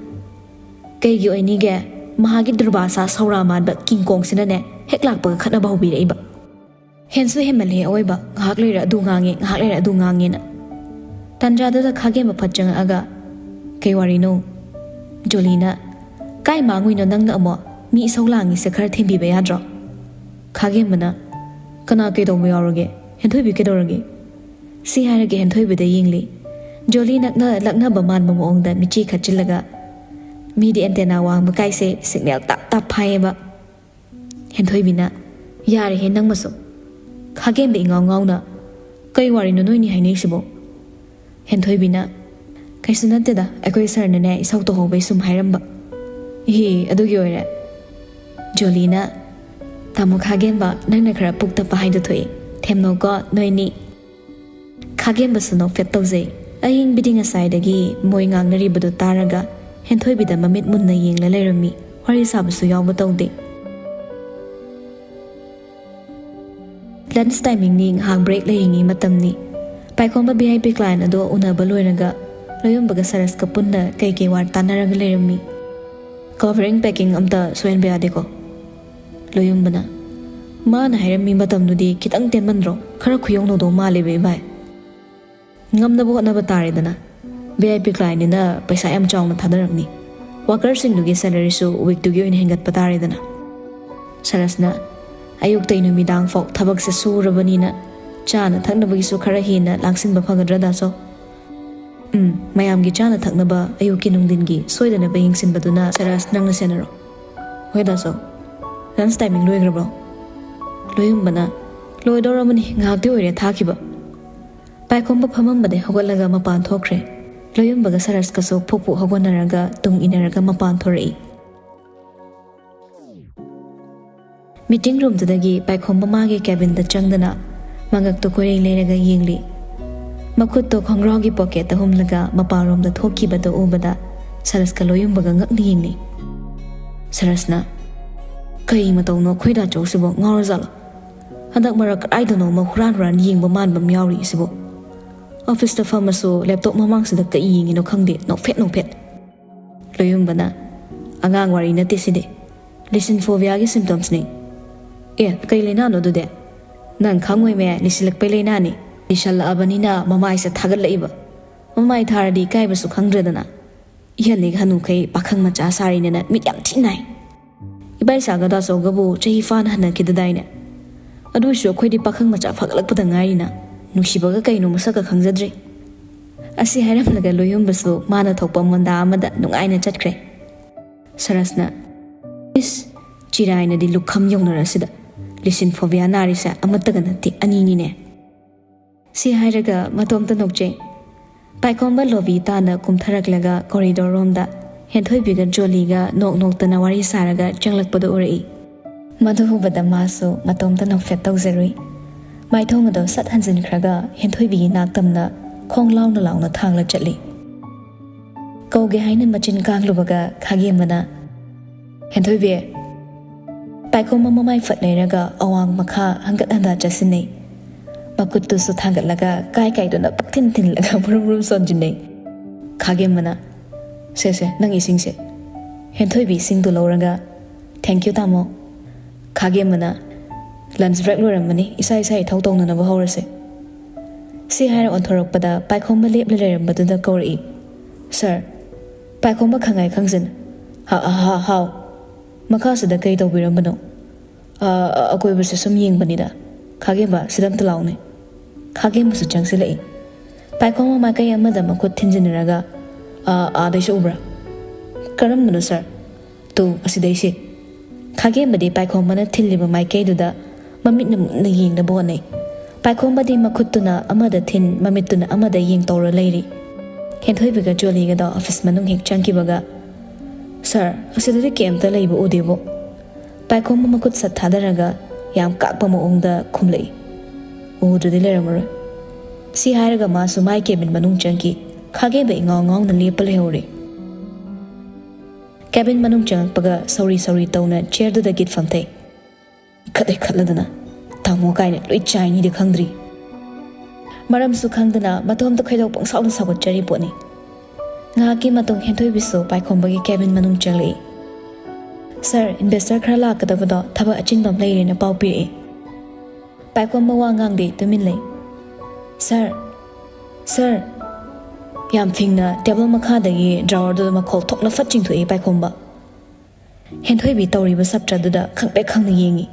ꯀꯩꯒꯤ ꯑꯣꯏꯅꯤꯒꯦ? ꯃꯍꯥꯛꯀꯤ ꯗꯨꯔꯕꯥꯁꯥ ꯁꯧꯔꯥ ꯃꯥꯟꯕ ꯀꯤꯡ ꯀꯣꯡꯁꯤꯅꯅꯦ ꯍꯦꯛ ꯂꯥꯛꯄꯒ ꯈꯠꯅꯕ ꯍꯧꯕꯤꯔꯛꯏꯕ꯫ ꯍꯦꯟꯁꯨ ꯍꯦꯟꯃꯜꯂꯦ ꯑꯑꯣꯏꯕ, ꯉꯥꯏꯍꯥꯛ ꯂꯩꯔ ꯑꯗꯨ ꯉꯥꯡꯉꯦ, ꯉꯥꯏꯍꯥꯛ ꯂꯩꯔ ꯑꯗꯨ ꯉꯥꯡꯉꯦꯅ꯫ ꯇꯥꯟꯖꯥꯗꯨꯗ ꯈꯥꯒꯦꯝꯕ ꯐꯠ ꯆꯪꯉꯛꯑꯒ, "ꯀꯩ ꯋꯥꯔꯤꯅꯣ?" ꯖꯣꯂꯤꯅ, "ꯀꯥꯏ ꯃꯥꯡꯉꯨꯏꯅꯣ ꯅꯪꯅ ꯑꯃꯨꯛ? ꯃꯤ ꯏꯁꯧ ꯂꯥꯡꯉꯤꯁꯦ ꯈꯔ ꯊꯦꯝꯕꯤꯕ ꯌꯥꯗ꯭ꯔꯣ?" ꯈꯥꯒꯦꯝꯕꯅ, "ꯀꯅꯥ ꯀꯩꯗꯧꯕ ꯌꯥꯎꯔꯒꯦ? ꯍꯦꯟꯊꯣꯏꯕꯤ ꯀꯩꯗꯧꯔꯒꯦ?" ꯁꯤ ꯍꯥꯏꯔꯒ ꯍꯦꯟꯊꯣꯏꯕꯤꯗ ꯌꯦꯡꯂꯤ꯫ ꯖꯣꯂꯤ ꯅꯛꯅ ꯂꯛꯅꯕ ꯃꯥꯟꯕ ꯃꯑꯣꯡꯗ ꯃꯤꯠꯆꯤ ꯈꯠꯆꯤꯜꯂꯒ, "ꯃꯤꯗꯤ ꯑꯦꯟꯇꯦꯅꯥ ꯋꯥꯡꯕ ꯀꯥꯏꯁꯦ ꯁꯤꯒꯅꯦꯜ ꯇꯥꯞ ꯇꯥꯞ ꯐꯥꯏꯌꯦꯕ꯫" ꯍꯦꯟꯊꯣꯏꯕꯤꯅ, "ꯌꯥꯔꯦꯍꯦ ꯅꯪꯃꯁꯨ꯫" ꯈꯥꯒꯦꯝꯕ ꯏꯉꯥꯎ ꯉꯥꯎꯅ, "ꯀꯩ ꯋꯥꯔꯤꯅꯣ ꯅꯣꯏꯅꯤ ꯍꯥꯏꯅꯩꯁꯤꯕꯣ?" ꯍꯦꯟꯊꯣꯏꯕꯤꯅ, "ꯀꯩꯁꯨ ꯅꯠꯇꯦꯗ, ꯑꯩꯈꯣꯏ ꯁꯥꯔꯅꯅꯦ ꯏꯁꯧ ꯇꯧꯍꯧꯕꯩ ꯁꯨꯝ ꯍꯥꯏꯔꯝꯕ꯫" "ꯏꯍꯤ, ꯑꯗꯨꯒꯤ ꯑꯣꯏꯔꯦ?" ꯖꯣꯂꯤꯅ, "ꯇꯥꯃꯣ ꯈꯥꯒꯦꯝꯕ, ꯅꯪꯅ ꯈꯔ ꯄꯨꯛ ꯇꯞꯄ ꯍꯥꯏꯗꯣ ꯊꯣꯛꯏ꯫ ꯊꯦꯝꯅꯧꯀꯣ ꯅꯣꯏꯅꯤ꯫" ꯈꯥꯒꯦꯝꯕꯁꯨ ꯅꯣꯛꯐꯦꯠ ꯇꯧꯖꯩ꯫ ꯑꯏꯪꯕꯤꯗꯤ ꯉꯁꯥꯏꯗꯒꯤ ꯃꯣꯏ ꯉꯥꯡꯅꯔꯤꯕꯗꯨ ꯇꯥꯔꯒ ꯍꯦꯟꯊꯣꯏꯕꯤꯗ ꯃꯃꯤꯠ ꯃꯨꯟꯅ ꯌꯦꯡꯂ ꯂꯩꯔꯝꯃꯤ꯫ ꯋꯥꯔꯤ ꯁꯥꯕꯁꯨ ꯌꯥꯎꯕ ꯇꯧꯗꯦ꯫ ꯂꯟꯆ ꯇꯥꯏꯃꯤꯡꯅꯤ, ꯉꯥꯏꯍꯥꯛ ꯕ꯭ꯔꯦꯛ ꯂꯩꯔꯤꯉꯩ ꯃꯇꯝꯅꯤ꯫ ꯄꯥꯏꯈꯣꯝꯕ ꯚꯤ ꯑꯥꯏ ꯄꯤ ꯀ꯭ꯂꯥꯏꯟ ꯑꯗꯣ ꯎꯅꯕ ꯂꯣꯏꯔꯒ ꯂꯣꯌꯨꯝꯕꯒ ꯁꯔꯁꯀ ꯄꯨꯟꯅ ꯀꯩ ꯀꯩ ꯋꯥ ꯇꯥꯟꯅꯔꯒ ꯂꯩꯔꯝꯃꯤ꯫ "ꯀꯣꯚꯔꯤꯡ ꯄꯦꯀꯤꯡ ꯑꯝꯇ ꯁꯣꯏꯍꯟꯕ ꯌꯥꯗꯦꯀꯣ?" ꯂꯣꯌꯨꯝꯕꯅ, "ꯃꯥꯅ ꯍꯥꯏꯔꯝꯃꯤ ꯃꯇꯝꯗꯨꯗꯤ ꯈꯤꯇꯪ ꯇꯦꯟꯃꯟꯗ꯭ꯔꯣ? ꯈꯔ ꯈꯨꯌꯧꯅꯗꯧ ꯃꯥꯜꯂꯦꯕ ꯏꯚꯥꯏ꯫" "ꯉꯝꯅꯕ ꯍꯣꯠꯅꯕ ꯇꯥꯔꯦꯗꯅ꯫ ꯚꯤ ꯑꯥꯏ ꯄꯤ ꯀ꯭ꯂꯥꯏꯟꯅꯤꯅ ꯄꯩꯁꯥ ꯌꯥꯝ ꯆꯥꯎꯅ ꯊꯥꯗꯔꯛꯅꯤ꯫ ꯋꯥꯀꯔꯁꯤꯡꯗꯨꯒꯤ ꯁꯦꯂꯔꯤꯁꯨ ꯋꯤꯛꯇꯨꯒꯤ ꯑꯣꯏꯅ ꯍꯦꯟꯒꯠꯄ ꯇꯥꯔꯦꯗꯅ꯫" ꯁꯔꯁꯅ, "ꯑꯌꯨꯛꯇꯩ ꯅꯨꯃꯤꯗꯥꯡ ꯐꯥꯎ ꯊꯕꯛꯁꯦ ꯁꯨꯔꯕꯅꯤꯅ ꯆꯥꯅ ꯊꯛꯅꯕꯒꯤꯁꯨ ꯈꯔ ꯍꯦꯟꯅ ꯂꯥꯡꯁꯤꯟꯕ ꯐꯒꯗ꯭ꯔꯥ, ꯗꯥꯆꯧ?" "ꯎꯝ, ꯃꯌꯥꯝꯒꯤ ꯆꯥꯅ ꯊꯛꯅꯕ ꯑꯌꯨꯛꯀꯤ ꯅꯨꯡꯊꯤꯟꯒꯤ ꯁꯣꯏꯗꯅꯕ ꯌꯦꯡꯁꯤꯟꯕꯗꯨꯅ ꯁꯔꯁ ꯅꯪꯅ ꯁꯦꯟꯅꯔꯣ꯫" "ꯍꯣꯏ ꯗꯥꯆꯧ꯫ Lunch timing ꯂꯣꯏꯈ꯭ꯔꯕ꯭ꯔꯣ?" ꯂꯣꯌꯨꯝꯕꯅ, "ꯂꯣꯏꯗꯧꯔꯕꯅꯤ, ꯉꯥꯏꯍꯥꯛꯇꯤ ꯑꯣꯏꯔꯦ ꯊꯥꯈꯤꯕ꯫" ꯄꯥꯏꯈꯣꯝꯕ ꯐꯝꯃꯝꯕꯗꯩ ꯍꯧꯒꯠꯂꯒ ꯃꯄꯥꯟ ꯊꯣꯛꯈ꯭ꯔꯦ꯫ ꯂꯣꯌꯨꯝꯕꯒ ꯁꯔꯁꯀꯁꯨ ꯐꯨꯛ ꯐꯨꯛ ꯍꯧꯒꯠꯅꯔꯒ ꯇꯨꯡ ꯏꯟꯅꯔꯒ ꯃꯄꯥꯟ ꯊꯣꯔꯛꯏ꯫ ꯃꯤꯇꯤꯡ ꯔꯨꯝꯗꯨꯗꯒꯤ ꯄꯥꯏꯈꯣꯝꯕ ꯃꯥꯒꯤ ꯀꯦꯕꯤꯟꯗ ꯆꯪꯗꯅ ꯃꯉꯛꯇꯣ ꯀꯣꯏꯔꯦꯡ ꯂꯩꯔꯒ ꯌꯦꯡꯂꯤ꯫ ꯃꯈꯨꯠꯇꯣ ꯈꯣꯡꯒ꯭ꯔꯥꯎꯒꯤ ꯄꯣꯀꯦꯠꯇ ꯍꯨꯝꯂꯒ ꯃꯄꯥꯟꯔꯣꯝꯗ ꯊꯣꯛꯈꯤꯕꯗꯣ ꯎꯕꯗ ꯁꯔꯁꯀ ꯂꯣꯌꯨꯝꯕꯒ ꯉꯛꯅ ꯌꯦꯡꯅꯩ꯫ ꯁꯔꯁꯅ, "ꯀꯩ ꯃꯇꯧꯅꯣ ꯑꯩꯈꯣꯏ ꯗꯥꯆꯧꯁꯤꯕꯣ? ꯉꯥꯎꯔꯖꯥꯠꯂꯣ? ꯍꯟꯗꯛ ꯃꯔꯛ ꯀꯗꯥꯏꯗꯅꯣꯃ ꯍꯨꯔꯥꯟ ꯍꯨꯔꯥꯟ ꯌꯦꯡꯕ ꯃꯥꯟꯕ ꯑꯃ ꯌꯥꯎꯔꯤ ꯁꯤꯕꯣ꯫ ꯑꯣꯐꯤꯁꯇ ꯐꯝꯃꯁꯨ ꯂꯦꯞꯇꯣꯞ ꯃꯃꯥꯡꯁꯤꯗ ꯀꯩ ꯌꯦꯡꯉꯤꯅꯣ ꯈꯪꯗꯦ, ꯅꯣꯛꯐꯦꯠ ꯅꯣꯛꯐꯦꯠ꯫" ꯂꯣꯌꯨꯝꯕꯅ, ꯑꯉꯥꯡ ꯋꯥꯔꯤ ꯅꯠꯇꯦ ꯁꯤꯗꯤ꯫ ꯂꯤꯁꯤꯟ ꯐꯣꯕꯤꯌꯥꯒꯤ ꯁꯤꯝꯇꯣꯝꯁꯅꯤ꯫ ꯑꯦ, ꯀꯩ ꯂꯥꯏꯅꯥꯅꯣ ꯑꯗꯨꯗꯤ? ꯅꯪ ꯈꯪꯉꯣꯏꯃꯦ, ꯂꯤꯁꯤꯜꯂꯛꯄꯩ ꯂꯥꯏꯅꯥꯅꯤ꯫ ꯂꯤꯁꯜꯂꯛꯑꯕꯅꯤꯅ ꯃꯃꯥꯏꯁꯦ ꯊꯥꯒꯠꯂꯛꯏꯕ꯫ ꯃꯃꯥꯏ ꯊꯥꯔꯗꯤ ꯏꯀꯥꯏꯕꯁꯨ ꯈꯪꯗ꯭ꯔꯦꯗꯅ꯫ ꯏꯍꯟꯅꯤꯒ ꯍꯅꯨꯈꯩ ꯄꯥꯈꯪ ꯃꯆꯥ ꯁꯥꯔꯤꯅꯦꯅ ꯃꯤꯠ ꯌꯥꯝ ꯊꯤ ꯅꯥꯏ꯫ ꯏꯕꯥꯏ ꯁꯥꯒ ꯗꯥꯆꯧꯒꯕꯨ ꯆꯍꯤ ꯐꯥꯅ ꯍꯟꯅꯈꯤꯗꯗꯥꯏꯅꯦ? ꯑꯗꯨꯏꯁꯨ ꯑꯩꯈꯣꯏꯗꯤ ꯄꯥꯈꯪ ꯃꯆꯥ ꯐꯒꯠꯂꯛꯄꯗ ꯉꯥꯏꯔꯤꯅ, ꯅꯨꯡꯁꯤꯕꯒ ꯀꯩꯅꯣ ꯃꯁꯛꯀ ꯈꯪꯖꯗ꯭ꯔꯤ꯫ ꯑꯁꯤ ꯍꯥꯏꯔꯝꯂꯒ ꯂꯣꯏꯍꯨꯝꯕꯁꯨ ꯃꯥꯅ ꯊꯣꯛꯄ ꯃꯣꯟꯗꯥ ꯑꯃꯗ ꯅꯨꯡꯉꯥꯏꯅ ꯆꯠꯈ꯭ꯔꯦ꯫ ꯁꯔꯁꯅ, "ꯏꯁ, ꯆꯤꯔꯥꯏꯅꯗꯤ ꯂꯨꯈꯝ ꯌꯧꯅꯔꯁꯤꯗ꯫ ꯂꯤꯁꯤꯟ ꯐꯣꯕꯤꯌꯥ ꯅꯥꯔꯤꯁꯦ ꯑꯃꯠꯇꯒ ꯅꯠꯇꯦ, ꯑꯅꯤꯅꯤꯅꯦ"꯫ ꯁꯤ ꯍꯥꯏꯔꯒ ꯃꯇꯣꯝꯇ ꯅꯣꯛꯆꯩ꯫ ꯄꯥꯏꯈꯣꯝꯕ ꯂꯣꯕꯤ ꯇꯥꯅ ꯀꯨꯝꯊꯔꯛꯂꯒ ꯀꯣꯔꯤꯗꯣꯔ ꯔꯣꯝꯗ ꯍꯦꯟꯊꯣꯏꯕꯤꯒ ꯖꯣꯂꯤꯒ ꯅꯣꯛ ꯅꯣꯛꯇꯅ ꯋꯥꯔꯤ ꯁꯥꯔꯒ ꯆꯪꯂꯛꯄꯗꯨ ꯎꯔꯛꯏ꯫ ꯃꯗꯨ ꯎꯕꯗ ꯃꯥꯁꯨ ꯃꯇꯣꯝꯇ ꯅꯣꯛꯐꯦꯠ ꯇꯧꯖꯔꯨꯏ꯫ ꯃꯥꯏꯊꯣꯡ ꯑꯗꯨ ꯁꯠ ꯍꯟꯖꯤꯟꯈ꯭ꯔꯒ ꯍꯦꯟꯊꯣꯏꯕꯤꯒꯤ ꯅꯥꯛꯇꯝꯅ ꯈꯣꯡ ꯂꯥꯎꯅ ꯂꯥꯎꯅ ꯊꯥꯡꯂ ꯆꯠꯂꯤ꯫ ꯀꯧꯒꯦ ꯍꯥꯏꯅ ꯃꯆꯤꯟ ꯀꯥꯡꯂꯨꯕꯒ ꯈꯥꯒꯦꯝꯕꯅ, "ꯍꯦꯟꯊꯣꯏꯕꯤ!" ꯄꯥꯏꯈꯣꯝꯕ ꯃꯃꯥꯏ ꯐꯠ ꯂꯩꯔꯒ ꯑꯋꯥꯡ ꯃꯈꯥ ꯍꯪꯒꯠ ꯍꯟꯗ ꯆꯠꯁꯤꯟꯅꯩ꯫ ꯃꯈꯨꯠꯇꯨꯁꯨ ꯊꯥꯡꯒꯠꯂꯒ ꯀꯥꯏ ꯀꯥꯏꯗꯨꯅ ꯄꯛꯊꯤꯟ ꯊꯤꯟꯂꯒ ꯃꯨꯔꯨꯝ ꯃꯨꯔꯨꯝ ꯆꯣꯟꯁꯤꯟꯅꯩ꯫ ꯈꯥꯒꯦꯝꯕꯅ, "ꯁꯦ ꯁꯦ, ꯅꯪ ꯏꯁꯤꯡꯁꯦ"꯫ ꯍꯦꯟꯊꯣꯏꯕꯤ ꯏꯁꯤꯡꯗꯨ ꯂꯧꯔꯒ, "Thank you, ꯇꯥꯃꯣ"꯫ ꯈꯥꯒꯦꯝꯕꯅ, "Lunch break ꯂꯣꯏꯔꯝꯃꯅꯤ, ꯏꯁꯥ ꯏꯁꯥ ꯏꯊꯧ ꯇꯧꯅꯅꯕ ꯍꯧꯔꯁꯦ"꯫ ꯁꯤ ꯍꯥꯏꯔ ꯑꯣꯟꯊꯣꯔꯛꯄꯗ ꯄꯥꯏꯈꯣꯝꯕ ꯂꯦꯞꯂ ꯂꯩꯔꯝꯕꯗꯨꯗ ꯀꯧꯔꯛꯏ, "Sir"꯫ ꯄꯥꯏꯈꯣꯝꯕ ꯈꯪꯉꯥꯏ ꯈꯪꯖꯤꯟ, "ꯍꯥ, ꯍꯥ, ꯍꯥ, ꯍꯥꯎ"꯫ "ꯃꯈꯥꯁꯤꯗ ꯀꯩ ꯇꯧꯕꯤꯔꯝꯕꯅꯣ?" "ꯑ, ꯑ, ꯑꯀꯣꯏꯕꯁꯦ ꯁꯨꯝ ꯌꯦꯡꯕꯅꯤꯗ"꯫ "ꯈꯥꯒꯦꯝꯕ, ꯁꯤꯗ ꯑꯝꯇ ꯂꯥꯎꯅꯦ"꯫ ꯈꯥꯒꯦꯝꯕꯁꯨ ꯆꯪꯁꯤꯜꯂꯛꯏ꯫ ꯄꯥꯏꯈꯣꯝꯕ ꯃꯥꯏꯀꯩ ꯑꯃꯗ ꯃꯈꯨꯠ ꯊꯤꯟꯖꯤꯟꯅꯔꯒ, "ꯑ, ꯑꯥꯗꯩꯁꯨ ꯎꯕ꯭ꯔꯥ?" "ꯀꯔꯝꯕꯅꯣ, sir?" "ꯇꯨ, ꯑꯁꯤꯗꯩꯁꯦ"꯫ ꯈꯥꯒꯦꯝꯕꯗꯤ ꯄꯥꯏꯈꯣꯝꯕꯅ ꯊꯤꯜꯂꯤꯕ ꯃꯥꯏꯀꯩꯗꯨꯗ ꯃꯃꯤꯠꯅ ꯃꯨꯟꯅ ꯌꯦꯡꯅꯕ ꯍꯣꯠꯅꯩ꯫ ꯄꯥꯏꯈꯣꯝꯕꯗꯤ ꯃꯈꯨꯠꯇꯨꯅ ꯑꯃꯗ ꯊꯤꯟ, ꯃꯃꯤꯠꯇꯨꯅ ꯑꯃꯗ ꯌꯦꯡ ꯇꯧꯔ ꯂꯩꯔꯤ꯫ ꯍꯦꯟꯊꯣꯏꯕꯤꯒ ꯖꯣꯂꯤꯒꯗꯣ ꯑꯣꯐꯤꯁ ꯃꯅꯨꯡ ꯍꯦꯛ ꯆꯪꯈꯤꯕꯒ, "Sir, ꯑꯁꯤꯗꯗꯤ ꯀꯩꯝꯇ ꯂꯩꯕ ꯎꯗꯦꯕꯣ"꯫ ꯄꯥꯏꯈꯣꯝꯕ ꯃꯈꯨꯠ ꯁꯠ ꯊꯥꯗꯔꯒ ꯌꯥꯝ ꯀꯥꯛꯄ ꯃꯑꯣꯡꯗ ꯈꯨꯝꯂꯛꯏ, "ꯎꯗ꯭ꯔꯗꯤ ꯂꯩꯔꯝꯃꯔꯣꯏ"꯫ ꯁꯤ ꯍꯥꯏꯔꯒ ꯃꯥꯁꯨ ꯃꯥꯏ ꯀꯦꯕꯤꯟ ꯃꯅꯨꯡ ꯆꯪꯈꯤ꯫ ꯈꯥꯒꯦꯝꯕ ꯏꯉꯥꯎ ꯉꯥꯎꯅ ꯂꯦꯞꯄ ꯂꯩꯍꯧꯔꯦ꯫ ꯀꯦꯕꯤꯟ ꯃꯅꯨꯡ ꯆꯪꯉꯛꯄꯒ ꯁꯧꯔꯤ ꯁꯧꯔꯤ ꯇꯧꯅ ꯆꯤꯌꯔꯗꯨꯗ ꯒꯤꯠ ꯐꯝꯊꯩ꯫ ꯏꯈꯠ ꯏꯈꯠꯂꯗꯅ "ꯇꯥꯃꯣ" ꯀꯥꯏꯅ ꯂꯣꯏ ꯆꯥꯏꯅꯤꯗꯤ ꯈꯪꯗ꯭ꯔꯤ꯫ ꯃꯔꯝꯁꯨ ꯈꯪꯗꯅ ꯃꯇꯣꯝꯇ ꯈꯣꯏꯗꯧ ꯄꯪꯁꯥꯎꯗ ꯁꯥꯎꯒꯠꯆꯔꯤ ꯄꯣꯠꯅꯤ꯫ ꯉꯥꯏꯍꯥꯛꯀꯤ ꯃꯇꯨꯡ ꯍꯦꯟꯊꯣꯏꯕꯤꯁꯨ ꯄꯥꯏꯈꯣꯝꯕꯒꯤ ꯀꯦꯕꯤꯟ ꯃꯅꯨꯡ ꯆꯪꯂꯛꯏ꯫ "ꯁꯥꯔ, ꯏꯟꯚꯦꯁꯇꯔ ꯈꯔ ꯂꯥꯛꯀꯗꯕꯗꯣ ꯊꯕꯛ ꯑꯆꯤꯟꯕ ꯑꯃ ꯂꯩꯔꯦꯅ ꯄꯥꯎ ꯄꯤꯔꯛꯏ꯫" ꯄꯥꯏꯈꯣꯝꯕ ꯋꯥ ꯉꯥꯡꯗꯦ, ꯇꯨꯃꯤꯟ ꯂꯩ꯫ "ꯁꯥꯔ, ꯁꯥꯔ!" ꯌꯥꯝ ꯐꯤꯡꯅ ꯇꯦꯕꯜ ꯃꯈꯥꯗꯒꯤ ꯗ꯭ꯔꯥꯋꯔꯗꯨꯗ ꯃꯈꯣꯜ ꯊꯣꯛꯅ ꯐꯠ ꯆꯤꯡꯊꯣꯛꯏ ꯄꯥꯏꯈꯣꯝꯕ꯫ ꯍꯦꯟꯊꯣꯏꯕꯤ ꯇꯧꯔꯤꯕ ꯁꯥꯇ꯭ꯔꯗꯨꯗ ꯈꯪꯄ꯭ꯔꯦꯛ ꯈꯪꯅ ꯌꯦꯡꯉꯤ꯫